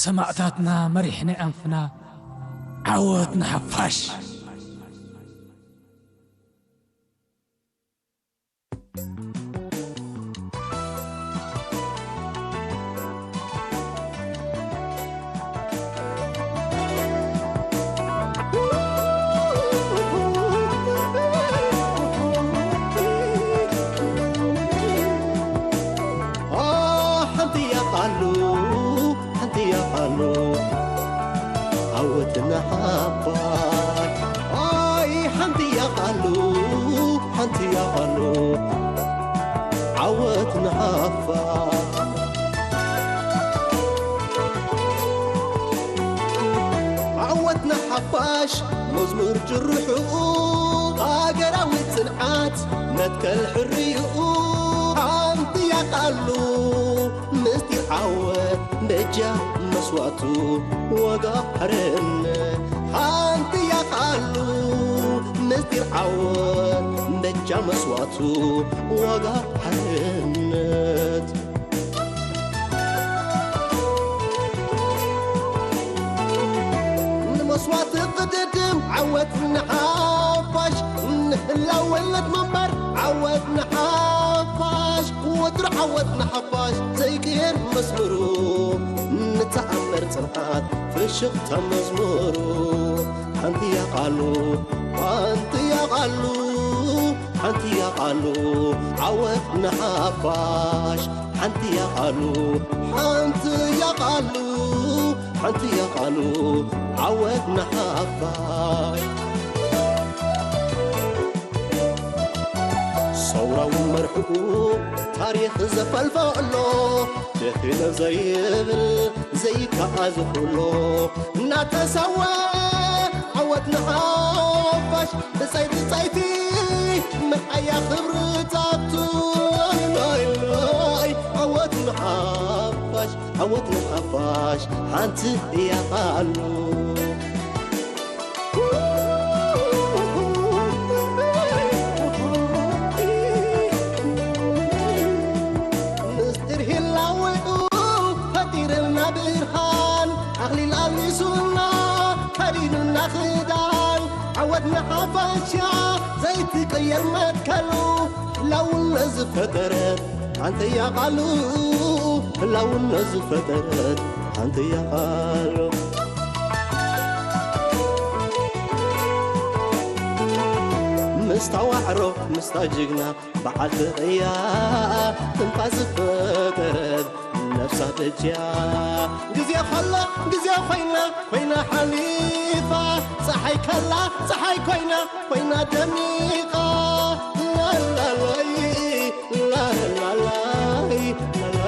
ሰማእታትና መሪሕ ናይ ኣንፍና፣ ዓወት ንሓፋሽ። ሓንቲ እያ ቃሉ፣ ሓንቲ እያ ቃሉ፣ ዓወት ንሓፋሽ። ኣይ ሓንቲ እያ ቃሉ፣ ሓንቲ እያ ቃሉ፣ ዓወት ንሓፋሽ። ዓወት ንሓፋሽ መዝሙር ጭርሕኡ፣ ሃገራዊ ጽንዓት መትከል ሕርይኡ። ሓንቲ እያ ቃሉ ምስጢር ዓወት በጃ መስዋእቱ ዋጋ ሓርነት። ሓንቲ እያ ቃሉ ምስጢር ዓወት በጃ መስዋእቱ ዋጋ ሓርነት። ንሓፋሽ ንህላወነት ምንባር ዓወት ንሓፋሽ ወትሩ ዓወት ንሓፋሽ ዘይቅየር መስመሩ ንተኣምር ጽንዓት ፍሽኽታ መዝሙሩ ሓንቲ እያ ቃሉ ሓንቲ እያ ቃሉ ሓንቲ እያ ቃሉ ዓወት ንሓፋሽ ሓንቲ እያ ቃሉ ሓንቲ እያ ቃሉ ሓንቲ እያ ቃሉ ዓወት ንሓፋሽ ሰውራዊ መርሕኡ ታሪኽ ዘፈልፈሎ ድሒነ ዘይብል ዘይከኣ ዝኽሎ እናተሰወ ዓወት ንሓፋሽ ብጸይቲ ጸይቲ መርኣያ ክብርታቱ ዓወት ንሓፋሽ ዓወት ንሓፋሽ ሓንቲ እያ ቃሉ ምስጢር ህላወኡ ፈጢርልና ብርሃን ኣኽሊል ኣልቢሱና ከዲኑና ክዳን ዓወት ንሓፋሻ ዘይትቀየር መትከሉ ህላውነት ዝፈጠረት ሓንተያ ቃሉ ህላውነት ዝፈጠረት ሓንተያ ቃሉ ምስታ ዋዕሮ ምስታ ጅግና በዓልቲ ቅያ ትንፋስ ዝፈጠረት ነፍሳ በጃ ግዜ ከሎ ግዜ ኮይና ኮይና ሓሊፋ ፀሓይ ከላ ፀሓይ ኮይና ኮይና ደሚቃ ላላላይ ላላላይ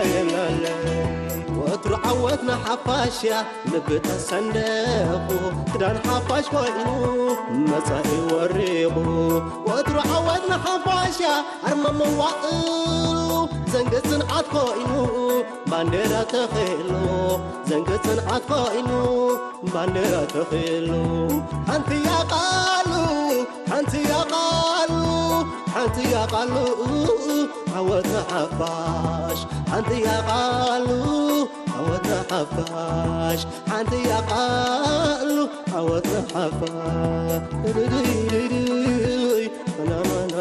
ላላላይ ወትሩ ዓወትና ሓፋሽ እያ ልቢ ተሰንደቑ ክዳን ሓፋሽ ኮይኑ መጻኢ ወሪቑ ወትሩ ዓወትና ሓፋሽ እያ ኣርማ መዋእሉ ዘንገ ጽንዓት ኮይኑ ባንዴራ ተኺሉ ዘንገ ጽንዓት ኮይኑ ባንዴራ ተኺሉ ሓንቲ እያ ቃሉ ሓንቲ እያ ቃሉ ሓንቲ እያ ቃሉ ዓወት ንሓፋሽ ሓንቲ እያ ቃሉ ዓወት ንሓፋሽ ሓንቲ እያ ቃሉ ዓወት ንሓፋሽ ድድድድድይ ናናናና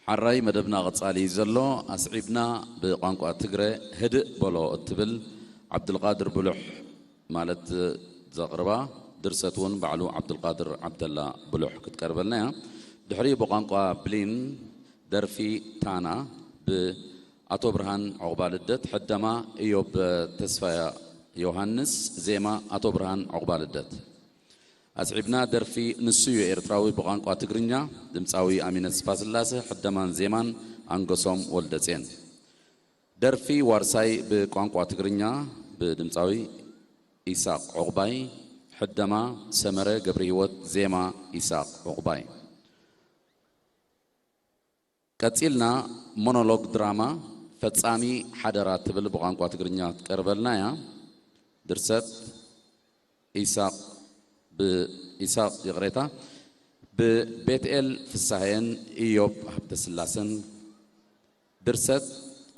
ሓራይ መደብና ቀጻሊ እዩ ዘሎ። ኣስዒብና ብቋንቋ ትግረ ህድእ በሎ እትብል ዓብዱልቃድር ብሉሕ ማለት ዘቕርባ ድርሰት እውን ባዕሉ ዓብዱልቃድር ዓብደላ ብሉሕ ክትቀርበልና እያ። ድሕሪኡ ብቋንቋ ብሊን ደርፊ ታና ብኣቶ ብርሃን ዑቕባልደት፣ ሕደማ እዮብ ተስፋዮሃንስ፣ ዜማ ኣቶ ብርሃን ዑቕባልደት። ኣስዒብና ደርፊ ንሱዩ ኤርትራዊ ብቋንቋ ትግርኛ ድምጻዊ ኣሚነ ተስፋስላሰ፣ ሕደማን ዜማን ኣንገሶም ወልደጼን። ደርፊ ዋርሳይ ብቋንቋ ትግርኛ ብድምጻዊ ኢሳቕ ዑቕባይ፣ ሕደማ ሰመረ ገብረሂወት፣ ዜማ ኢሳቕ ዑቕባይ። ቀጺልና ሞኖሎግ ድራማ ፈጻሚ ሓደራ ትብል ብቋንቋ ትግርኛ ትቀርበልና እያ። ድርሰት ኢሳቕ ብኢሳቕ ይቕሬታ ብቤትኤል ፍሳሄን ኢዮብ ሃብተስላሰን። ድርሰት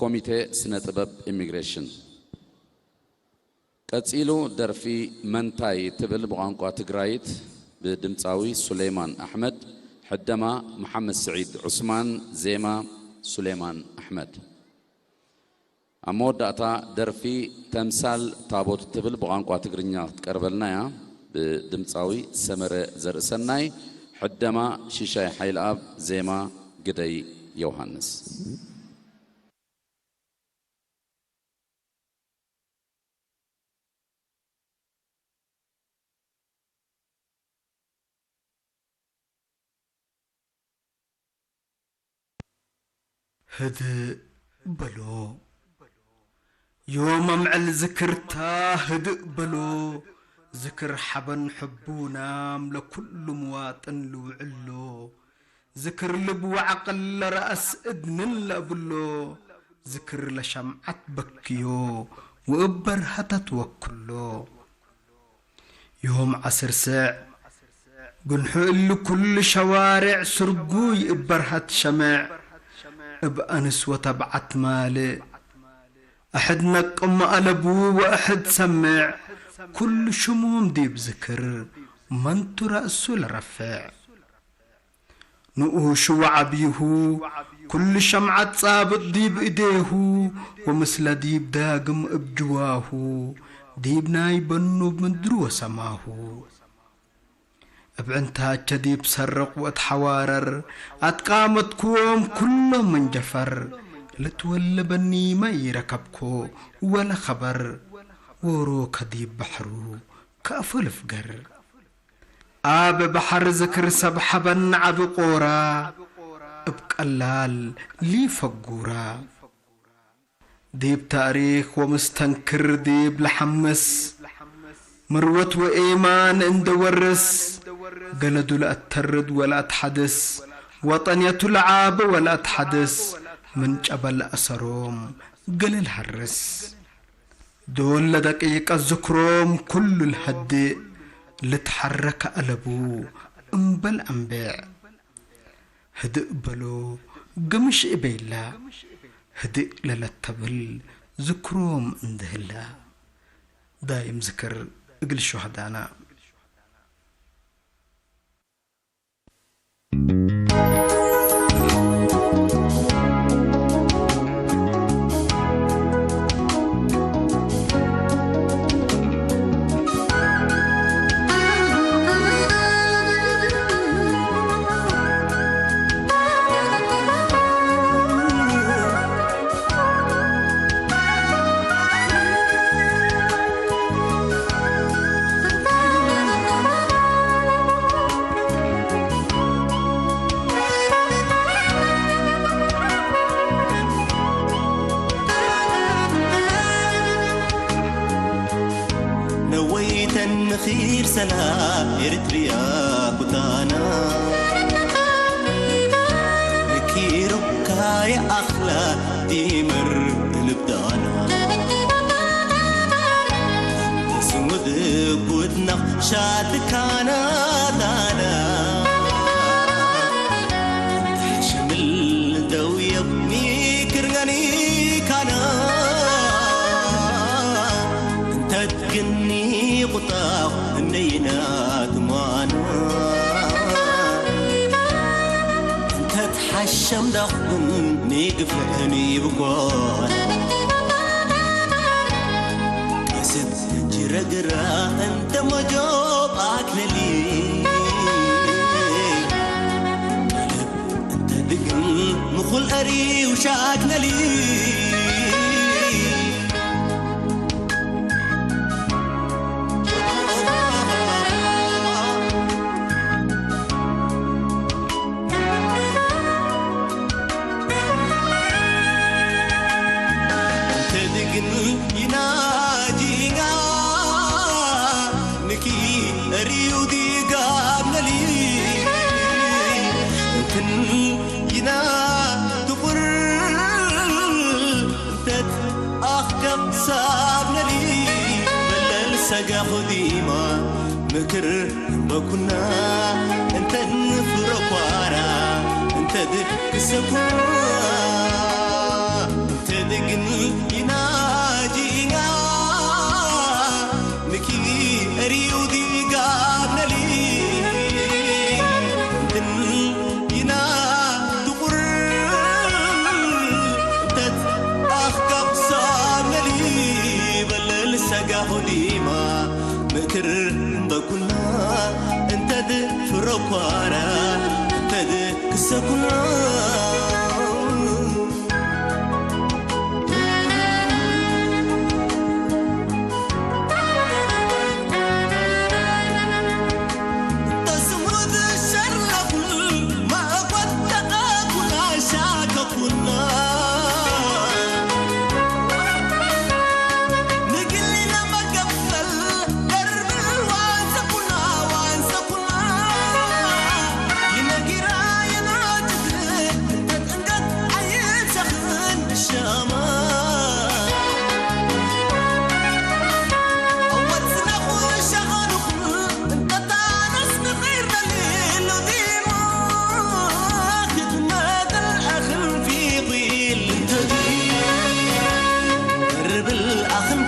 ኮሚቴ ስነ ጥበብ ኢሚግሬሽን። ቀጺሉ ደርፊ መንታይ ትብል ብቋንቋ ትግራይት ብድምጻዊ ሱሌማን ኣሕመድ፣ ሕደማ መሓመድ ስዒድ ዑስማን፣ ዜማ ሱሌማን ኣሕመድ። ኣብ መወዳእታ ደርፊ ተምሳል ታቦት ትብል ብቋንቋ ትግርኛ ክትቀርበልና እያ ብድምጻዊ ሰመረ ዘርእሰናይ፣ ሕደማ ሽሻይ ሓይልኣብ፣ ዜማ ግደይ ዮሃንስ። ህድእ በሎ ዮም ኣምዕል ዝክርታ ህድእ በሎ ዝክር ሓበን ሕቡናም ለኩሉ ምዋጥን ልውዕሎ ዝክር ልብ ወዓቕል ለረኣስ እድንን ለእብሎ ዝክር ለሻምዓት በክዮ ወእበር ሃታት ወክሎ ዮም ዓስር ስዕ ግንሑ እሉ ኩሉ ሸዋርዕ ስርጉይ እብ በርሀት ሸምዕ፣ እብ ኣንስ ወተብዓት ማልእ፣ ኣሕድ ነቅም ኣለቡ ወኣሕድ ሰምዕ፣ ኩሉ ሽሙም ዲብ ዝክር፣ መንቱ ረእሱ ለረፍዕ። ንኡሹ ወዓብይሁ፣ ኩሉ ሸምዓት ጻብጥ ዲብ እዴሁ፣ ወምስለ ዲብ ዳግም እብ ጅዋሁ፣ ዲብ ናይ በኑ ምድሩ ወሰማሁ። እብ ዕንታቸ ዲብ ሰርቕ ወእትሐዋረር፣ ኣትቃመትክዎም ኩሎም ምን ጀፈር፣ ልትወለበኒ ማይ ረከብኮ ወለ ኸበር፣ ዎሮከ ዲብ በሕሩ ከእፎ ልፍገር። ኣብ በሐር ዝክር ሰብ ሐበን ዐቢ ቆራ፣ እብ ቀላል ሊፈጉራ። ዲብ ታእሪክ ወምስተንክር ዲብ ለሐምስ፣ ምርወት ወኤማን እንደ ወርስ፣ ገለዱ ለአተርድ ወለአትሐድስ፣ ወጠንየቱ ለዓቢ ወለአትሐድስ፣ ምን ጨበል ለአሰሮም ገሌ ለሐርስ። ዶል ለደቂቀት ዝክሮም ኩሉ ለሀድእ፣ ልትሐረከ አለቡ እምበል አንቤዕ። ህድእ በሎ፣ ግምሽ እበይላ፣ ህድእ ለለተብል ዝክሮም እንድህላ። ዳይም ዝክር እግል ሹሃዳና። ነወይተን ንኺድ ሰላ ኤርትርያ ኩታና፣ ንኪሩካ የኣኽላ ዲመር ልብዳና፣ ስሙድ ጉድና ሻትካና ዳና፣ ሽምል ደውየብ ሚክርገኒ ካና፣ እንተትግኒ ቁጣኽ እነይና ትማና፣ እንተትሓሸም ዳኽብን ንግፍዕኒ ብኳን፣ ቀስት ጅረግራ እንተ መጆብ ኣክለሊ፣ እንተ ድግም ምኹል ኣሪው ሻክነሊ። እንተ ድግም ይናጂና ንኪ ሪው ዲጋብነሊ፣ እንትን ይና ትቁር እንተት ኣኽከብ ሳብነሊ፣ በለል ሰጋኹ ዲማ ምክር እምበኩና፣ እንተ ንፍረኳራ እንተ ድክሰኩና፣ እንተ ድግን ይናጂና ንኪ ሪው ዲጋብነሊ፣ እንትን ይና ትቁር እንተት ኣኽከብ ሳብነሊ፣ በለል ሰጋኹ ዲማ ምክር እምበኩና፣ እንተ ድፍረኳራ እንተ ድክሰኩና።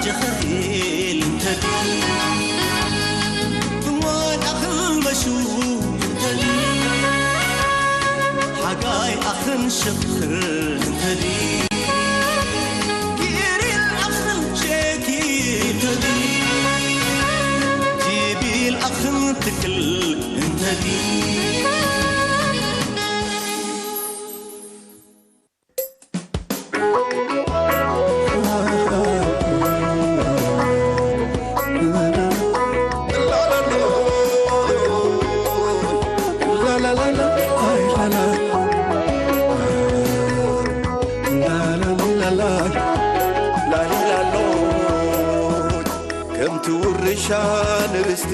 ጀኸሪል እንተዲ እዋን ኣኽል መሹ እንተዲ ሓጋይ ኣኽን ሽኽር እንተዲ ጊሪል ኣኽል ሸኪ እንተዲ ጂቢል ኣኽል ትክል እንተዲ ከምቲ ውርሻ ንርስቲ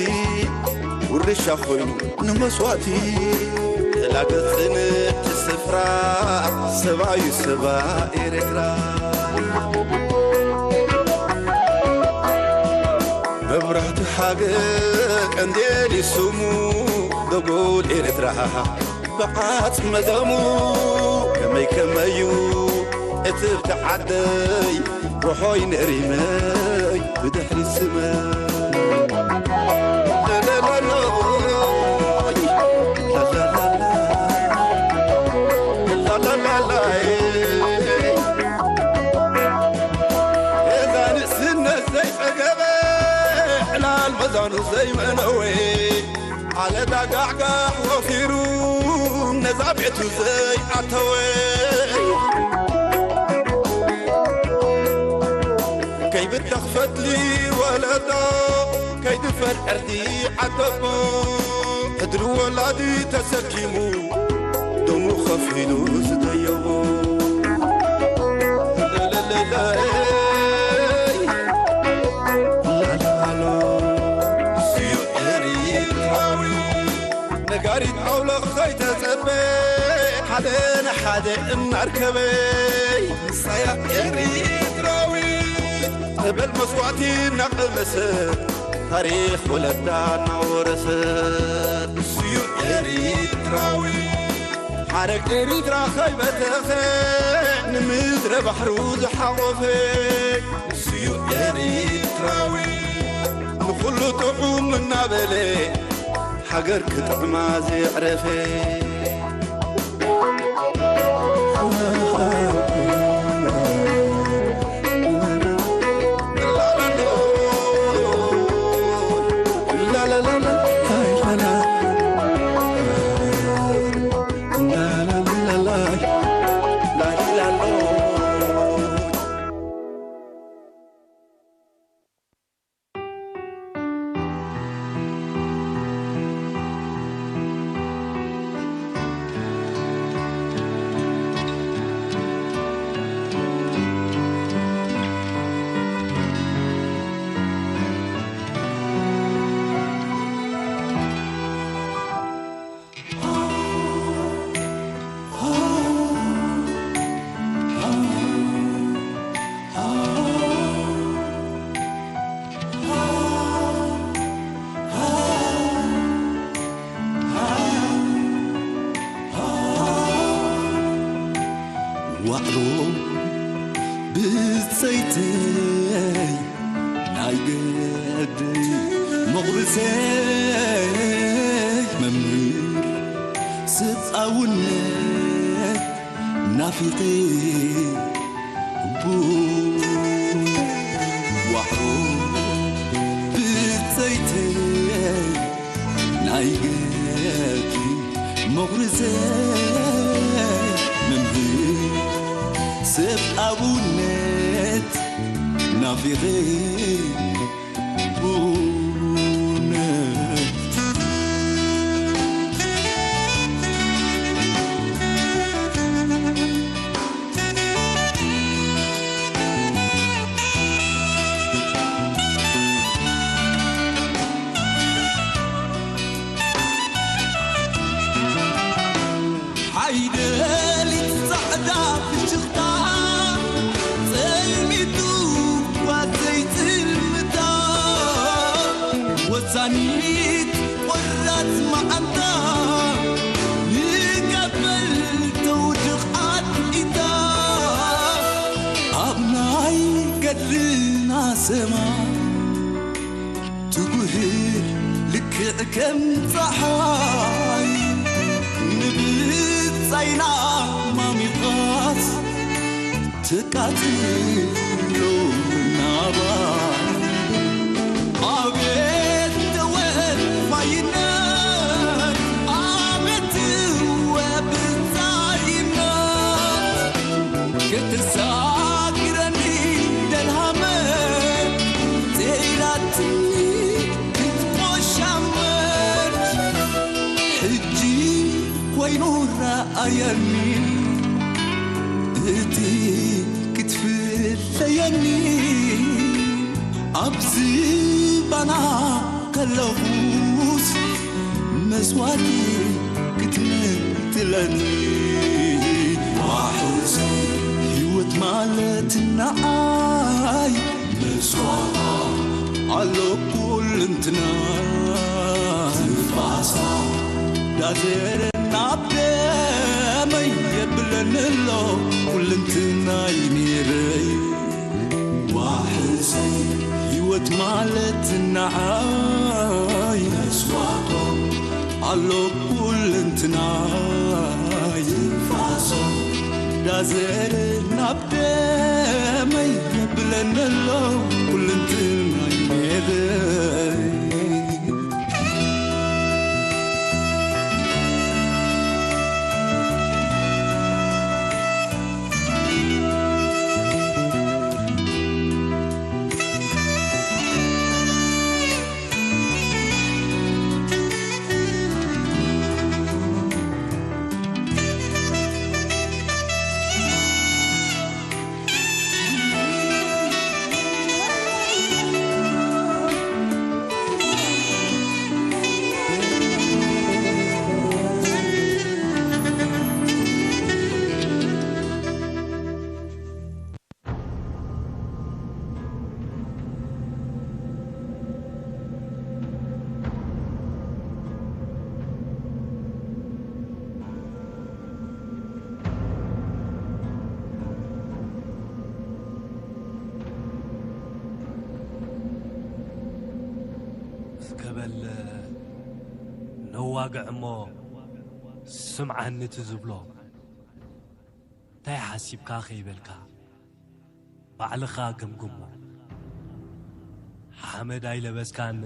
ውርሻ ኮይኑ ንመስዋእቲ ተላገጽን እቲ ስፍራ ሰብኣዩ ሰባ ኤርትራ መብራህቲ ሃገር ቀንዴል ይስሙ ደጎል ኤርትራ ብዓጽመ ደሙ ከመይ ከመዩ እትብቲ ዓደይ ርሖይ ነሪመይ ብድሕሪ ስመ እዛ ንእስነት ዘይጸገበ ዕላል መዛኑ ዘይመነወ ዓለዳ ጋሕጋሕ ወፊሩ ነዛ ቤቱ ዘይኣተወ ከይብተኽ ፈትሊ ወለዶ ከይድፈር ዕርዲ ዓደቦ ሕድሪ ወላዲ ተሰኪሙ ደሙ ኸፊሉ ዝደየቦ ላላሎ ስዩ ኤርትራዊ ነጋሪት ኣውለኽ ከይተጸበ ሓደ ንሓደ እናርከበ ንሳያ ኤርትራዊ ተበል መስዋዕቲ እናቐመሰ ታሪኽ ወለዳ እናወረሰ ንሱዩ ኤርትራዊ ሓረግ ኤርትራ ኸይበተኸ ንምድረ ባሕሩ ዝሓቖፈ ንሱዩ ኤርትራዊ ንኹሉ ጥዑም እናበለ ሃገር ክጥዕማ ዘየዕረፈ ዋዕሮ ብጸይተይ ናይ ገደይ መቑርሰይ መምህር ስብኣውነት ናፊቐ ቡን ዋዕሮ ብጸይተይ ናይ ገድሊ መቑርሰ መምህር ሰብ ኣቡነት ናፊቐ ቡነት ሓይደሊት ጻዕዳ ፍሽኽታ ጸልሚቱ እኳ ዘይጽልምታ ወሳኒት ቆራጽ መዓንታ ንቀበል ተውድቕ ኣጥቂታ ኣብ ናይ ገድልና ሰማ ትጉህ ልክዕ ከም ጸሓይ ንብጻይና ማሚቓስ ተቃጽሎ ናባይ። ኣቤት ተወፋይነት፣ ኣቤት ተወብጻይነት፣ ከተሳግረኒ ደልሃመት፣ ጸይላትኒ ክትቆሻመት፣ ሕጂ ኮይኑ ረኣየኒ እቲ ክትፍለየኒ ኣብ ዝባና ከለኹስ መስዋእቲ ክትምትለኒ። ዋሕስ ህይወት ማለት ንዓይ መስዋእታ ኣሎ ኩልንትና ትንፋሳ ዳዘረ ናብ ደመይ የብለኒ ኣሎ ኩልንትናይ ነይረይ። ዋሕስ ህይወት ማለት ንዓይ መስዋእቶ ኣሎ ኩልንትናይ ትንፋሶ ዳዘረ ናብ ደመይ የብለኒ ኣሎ ኩልንትናይ ነይረይ። እስከ በል ነዋግዕ እሞ ስምዓኒ እቲ ዝብሎ። እንታይ ሓሲብካ ከይበልካ ባዕልኻ ገምግሞ። ሓመድ ኣይለበስካን፣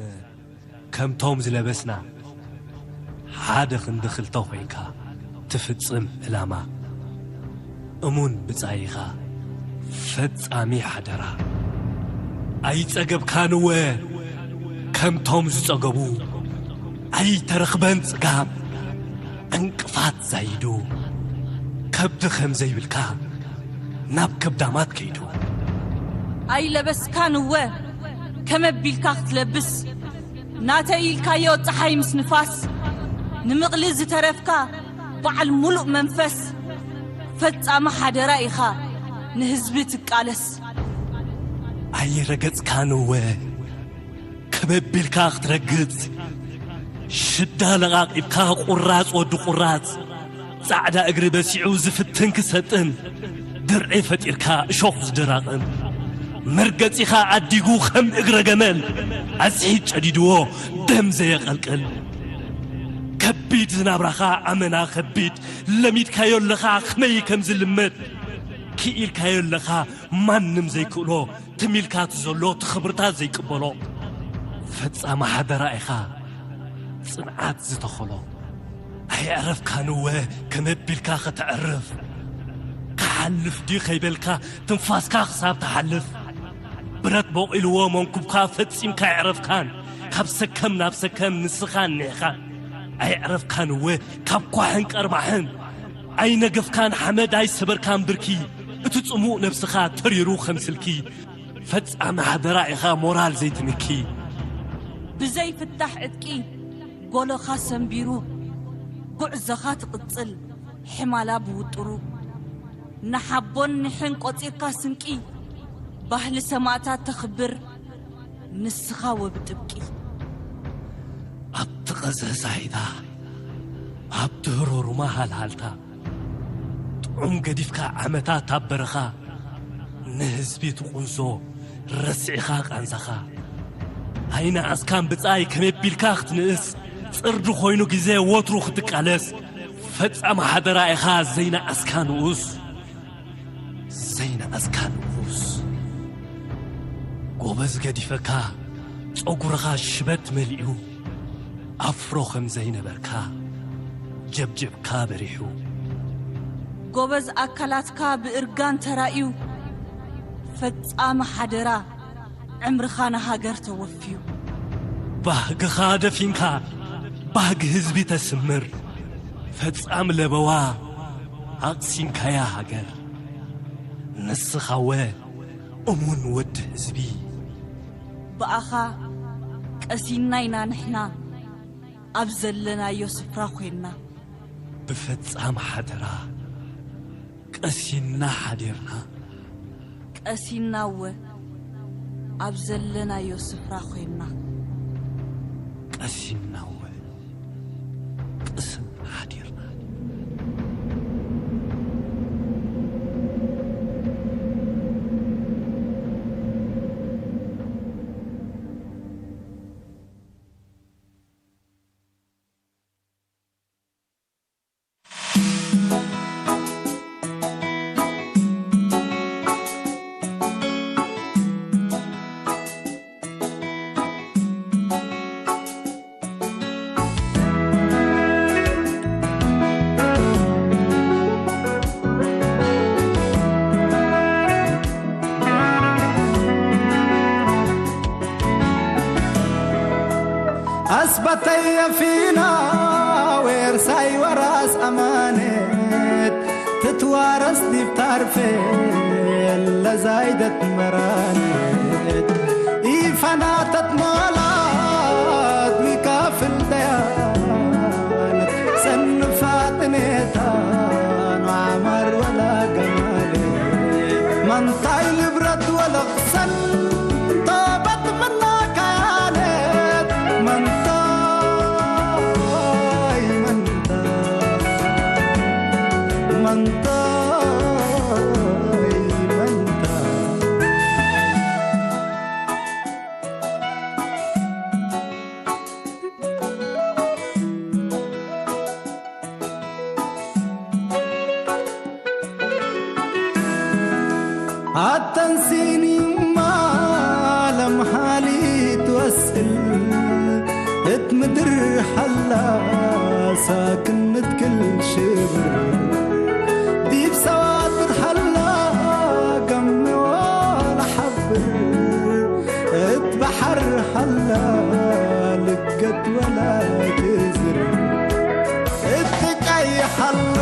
ከምቶም ዝለበስና ሓደ ክንዲ ክልተ ኮይንካ ትፍጽም ዕላማ። እሙን ብጻይኻ ፈጻሚ ሓደራ። ኣይጸገብካንወ ከምቶም ዝጸገቡ። ኣይተረኽበን ጽጋብ ዕንቅፋት ዛይዱ። ከብዲ ከም ዘይብልካ ናብ ከብዳማት ከይዱ። ኣይለበስካንወ ከመቢልካ ክትለብስ። ናተይ ኢልካዮ ጸሓይ ምስ ንፋስ፣ ንምቕሊ ዝተረፍካ በዓል ሙሉእ መንፈስ፣ ፈጻሚ ሓደራ ኢኻ ንህዝቢ ትቃለስ። ኣይረገጽካንወ ከበቢልካ ክትረግጽ፣ ሽዳ ለቓቒብካ ቁራጽ ወዲ ቁራጽ፣ ጻዕዳ እግሪ በሲዑ ዝፍትን ክሰጥን፣ ድርዒ ፈጢርካ እሾኽ ዝድራቕን፣ መርገጺኻ ኣዲጉ ከም እግረ ገመል፣ ኣጽሒት ጨዲድዎ ደም ዘየቐልቅል። ከቢድ ዝናብራኻ ኣመና ከቢድ፣ ለሚድካዮ ኣለኻ ከመይ ከም ዝልመድ፣ ክኢልካዮ ኣለኻ ማንም ዘይክእሎ፣ ትም ኢልካ እቲ ዘሎ እቲ ክብርታት ዘይቅበሎ። ፈጻሚ ሓደራ ኢኻ ጽንዓት ዝተኸሎ። ኣየዕረፍካንወ ከመቢልካ ከተዕርፍ። ክሓልፍ ድዩ ከይበልካ ትንፋስካ ክሳብ ትሓልፍ። ብረት በቂልዎ መንኩብካ ፈጺምካ ኣየዕረፍካን። ካብ ሰከም ናብ ሰከም ንስኻ እኒሕኻን። ኣየዕረፍካንወ ካብ ኳሕን ቀርማሕን። ኣይነገፍካን ሓመድ ኣይሰበርካን ብርኪ። እቲ ጽሙእ ነብስኻ ተሪሩ ከም ስልኪ። ፈጻሚ ሓደራ ኢኻ ሞራል ዘይትንኪ። ብዘይፍታሕ ዕጥቂ ጎሎኻ ሰንቢሩ፣ ጉዕዞኻ ትቕጽል ሕማላ ብውጥሩ። ንሓቦን ንሕን ቆጺርካ ስንቂ፣ ባህሊ ሰማእታት ተኽብር ንስኻ ወብጥብቂ። ኣብቲ ቀዝሒ ሳይታ፣ ኣብቲ ህሮሩማ ሃልሃልታ፣ ጥዑም ገዲፍካ ዓመታት ኣብ በረኻ፣ ንህዝቢ ትቑንዞ፣ ረሲዕኻ ቃንዛኻ ኣይነኣስካን ብጻይ ከመይ ቢልካ ክትንእስ ጽርዲ ኮይኑ ግዜ ወትሩ ክትቃለስ ፈጻሚ ሓደራ ኢኻ ዘይነኣስካ ንኡስ ዘይነኣስካ ንኡስ ጎበዝ ገዲፈካ ጸጉርኻ ሽበት መሊኡ ኣፍሮ ከም ዘይነበርካ ጀብጀብካ በሪሑ ጎበዝ ኣካላትካ ብእርጋን ተራእዩ ፈጻሚ ሓደራ ዕምርኻ ንሃገር ተወፍዩ። ባህግኻ ደፊንካ ባህጊ ህዝቢ ተስምር ፈጻሚ ለበዋ ኣቕሲንካያ ሃገር ንስኻወ እሙን ወዲ ህዝቢ። ብኣኻ ቀሲንና ኢና ንሕና ኣብ ዘለናዮ ስፍራ ኮይንና። ብፈጻሚ ሓደራ ቀሲንና ሓዲርና። ቀሲንና እወ ኣብ ዘለናዮ ስፍራ ኮይንና። ቀሲንና እወ ቅስን ሓዲርና። ኣስባተይ ኣፊና ዌርሳይ ወራስ ኣማነት ትትዋረስ ዲብ ታርፌ ለዛይደት መራነት ኢፋናተት ሞላት ሚካፍል ደያነት ሰንፋጥኔታ ኖዓማር ወላ ገማሌ መንታይ ልብረት ወለቕ ሰን ቶበት ምና ካያነት መንታይ መንታይ መንታይ መንታይ ኣተንሲኒማ ለምሃሊት ወስል እት ምድር ሓላ ሳክነት ክል ሽብር ዲብ ሰዋትር ሓላ ገምዋ ለሓብር እት ባሕር ሓላ ልገት ወላ ጅዝር እት ቀይ ሓላ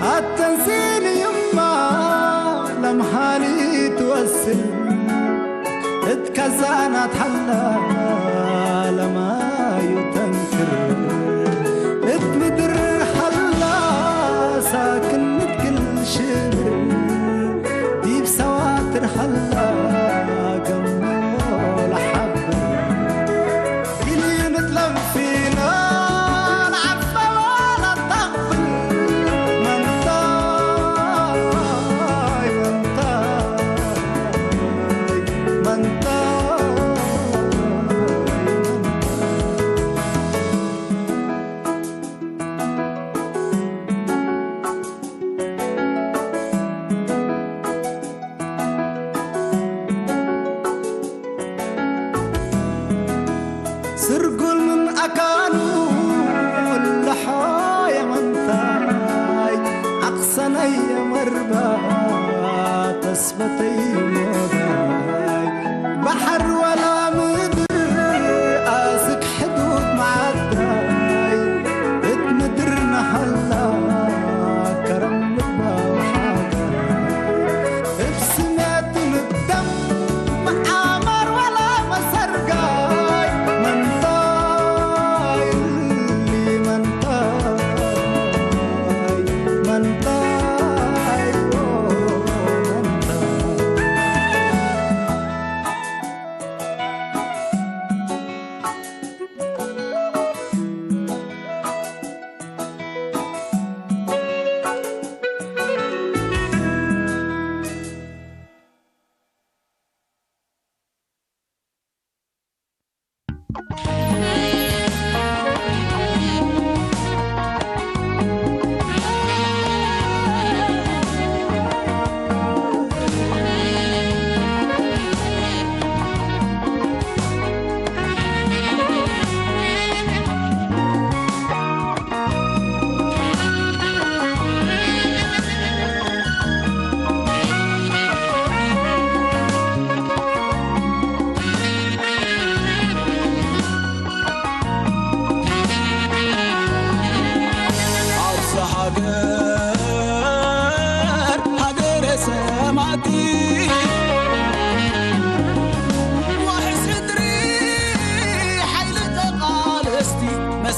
ኣተንሲን ይማ ለምሃሊ ትወስል እት ከዛናት ሓላ ለማዩ ተንክር እት ምድር ሓላ ሳክን ምትክል ሽብር ዲብ ሰዋትር ሓላ ገሞ ለሓብር ኢሊ ንጥለም ፊና ንዓፈ ወላ ተቕብል መንታይ መንታይ መንታይ ስርጉል ምን ኣካኑ ለሖ የመንታይ ዓቕሰነይ የመርባ ተስበተይ ሞዳይ ባሕር ወላ ምድር ኣስክ ሕዱድ መዓዳይ እት ምድር ንሓላ ከረም ልባ ወሓዳይ እብ ስሜት ንደም መዓማር ወላ መሰርጋ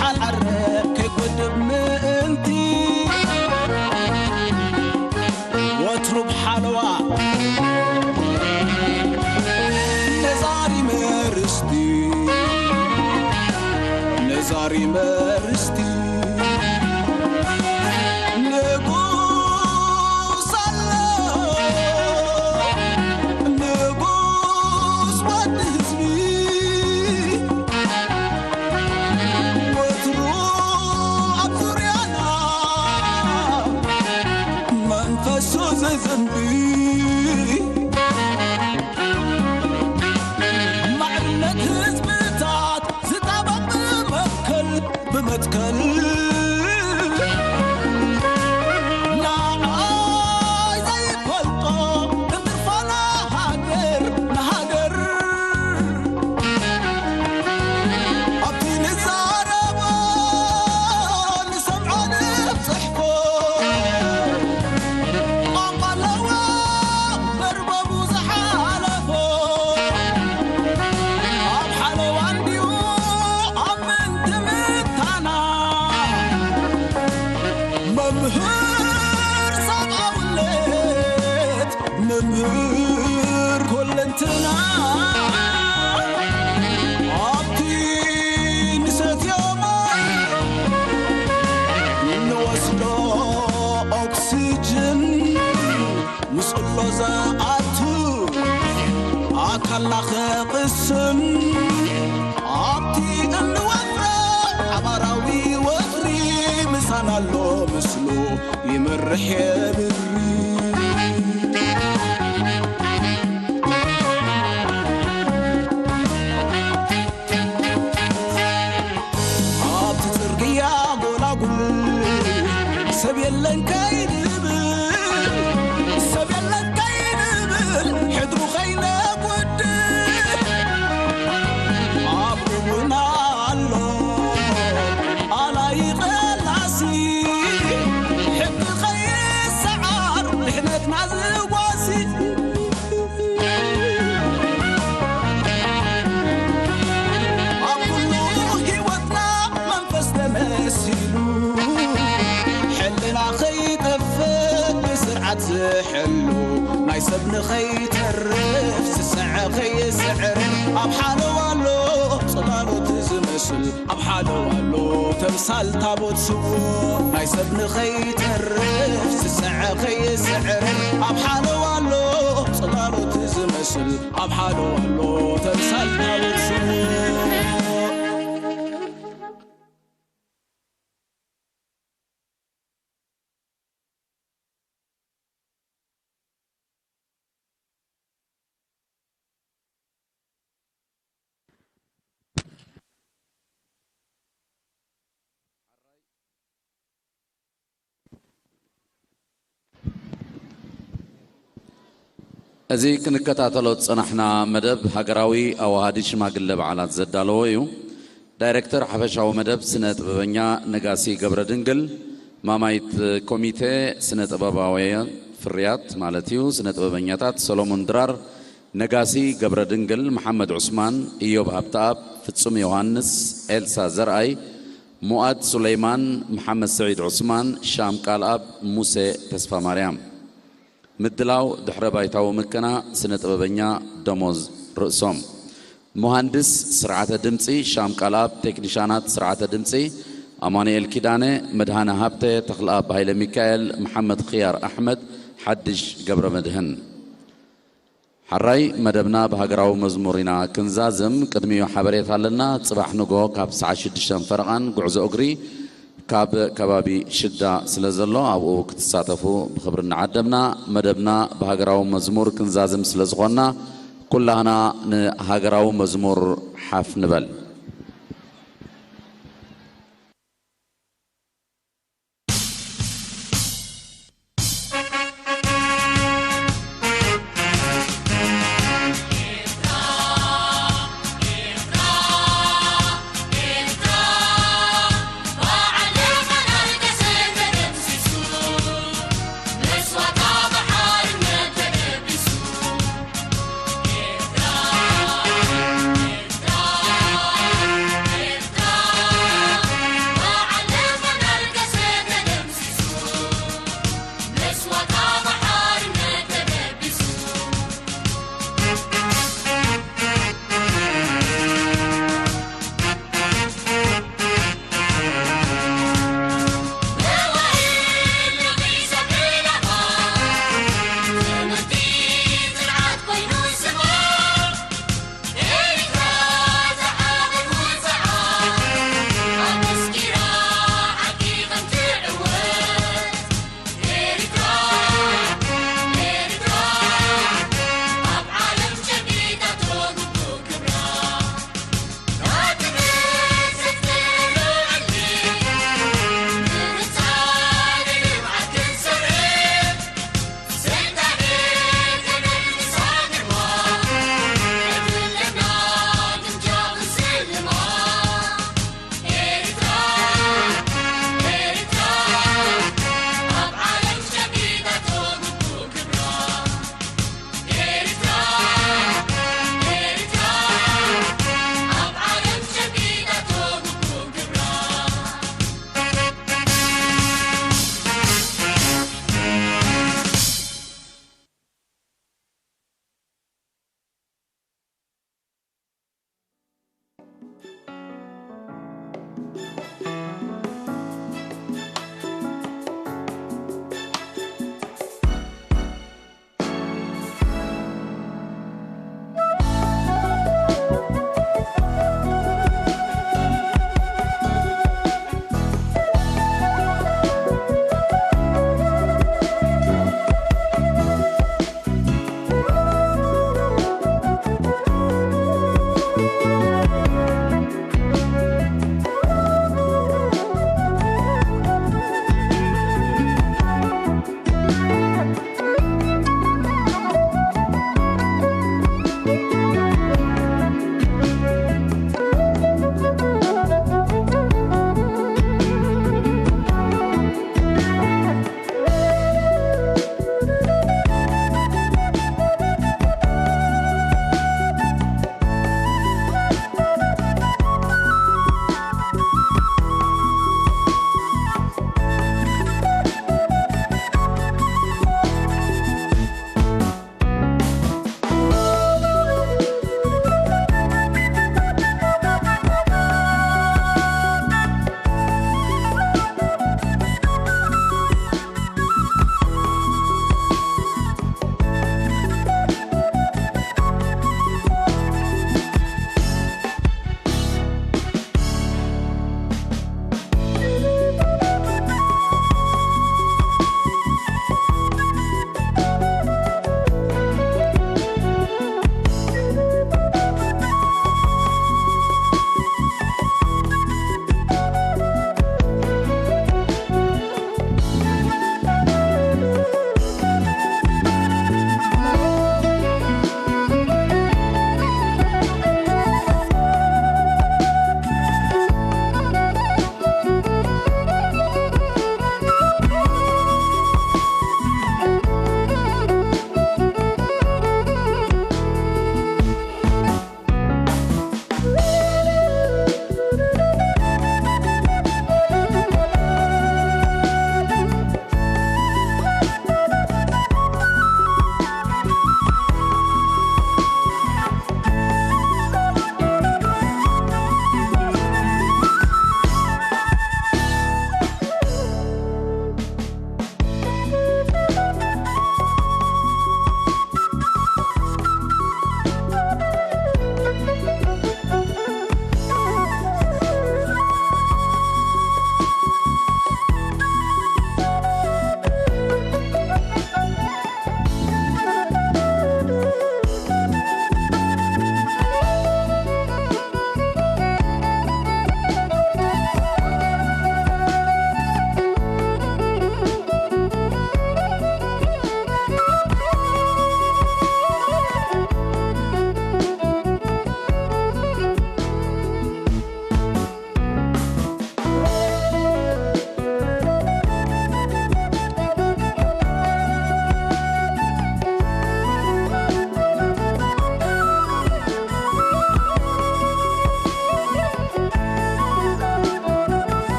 ሓል ዓረ ከይጎድብ ምእንቲ ወትሩ ብሓለዋ ነዛሪ መርስቲ ነዛሪ መርስቲ ንጉስ ኣሎ ንጉስ ወዲ ህዝቢ ወትሩ ኣብ ዙርያና መንፈሱ ዝዝንቢ ማዕርነት ህዝብታት ዝጣበቕ ብመትከል ብመትከል ንዓይ ዘይፈልጦ እንትርፋና ሃገር ንሃገር ኣብቲ ንዛረቦ ንሰምዖ ንጽሕፎ ቋንቋ ኣለዎ መርበቡ ዝሓለፎ ኣብ ሓለዋ እንድዩ ኣብ ምእንቲ ምታና መምህር ሰብኣውነት መምህር ኮለንትና ኣብቲ ንሰትዮ ማይ ንወስዶ ኦክስጅን ንጽሎ ዝኣቱ ኣካልና ከቕስን ኣብቲ እንወፍሮ ሓባራዊ ወፍሪ ምሳና ኣሎ ምስሉ ይመርሕ የብሪ ኣብቲ ጽርግያ ጎላጉል ሰብ የለን ከይንብል ሰብ የለን ከይንብል ሕድሩ ከይነጉድል ኣብ ርቡና ኣሎ ኣላይ ቐላሲ ሕጊ ከይሰዓር ድሕነትና ዝዋሲ ኣብ ኩሉ ህይወትና መንፈስ ተመሲሉ ሕልና ከይጠፍእ ብስርዓት ዝሕሉ ናይ ሰብ ንኸይተርፍ ስስዐ ከይስዕር ኣብ ሓለዋ ኣሎ ጽላሎት ዝመስል ኣብ ሓለዋ ኣሎ ተምሳል ታቦት ስውእ ናይ ሰብ ንኸይተርፍ ስስዐ ከይስዕር ኣብ ሓለዋ ኣሎ ጽላሎት ዝመስል ኣብ ሓለዋ ኣሎ ተምሳል ታቦት ስውእ እዚ ክንከታተሎ ዝጸናሕና መደብ ሃገራዊ ኣዋሃዲ ሽማግለ በዓላት ዘዳለዎ እዩ። ዳይረክተር ሓፈሻዊ መደብ ስነ ጥበበኛ ነጋሲ ገብረ ድንግል፣ ማማይት ኮሚቴ ስነ ጥበባውያን ፍርያት ማለት እዩ ስነ ጥበበኛታት ሰሎሞን ድራር፣ ነጋሲ ገብረ ድንግል፣ መሓመድ ዑስማን፣ ኢዮብ ሃብተኣብ፣ ፍጹም ዮሃንስ፣ ኤልሳ ዘርኣይ፣ ሙኣድ ሱለይማን፣ መሓመድ ስዒድ ዑስማን፣ ሻም ቃልኣብ፣ ሙሴ ተስፋማርያም። ምድላው ድሕረ ባይታዊ ምከና ስነ ጥበበኛ ደሞዝ ርእሶም። ሙሃንድስ ስርዓተ ድምጺ ሻም ቃልኣብ፣ ቴክኒሻናት ስርዓተ ድምጺ ኣማኑኤል ኪዳነ፣ መድሃነ ሃብተ፣ ተኽለኣብ ሃይለ ሚካኤል፣ መሓመድ ኽያር ኣሕመድ፣ ሓድሽ ገብረ መድህን። ሓራይ መደብና ብሃገራዊ መዝሙር ኢና ክንዛዝም። ቅድሚኡ ሓበሬታ ኣለና። ጽባሕ ንግሆ ካብ ሰዓት ሽዱሽተ ፈረቓን ጉዕዞ እግሪ ካብ ከባቢ ሽዳ ስለ ዘሎ ኣብኡ ክትሳተፉ ብኽብሪ እናዓደምና መደብና ብሃገራዊ መዝሙር ክንዛዝም ስለ ዝኾንና ኩላህና ንሃገራዊ መዝሙር ሓፍ ንበል።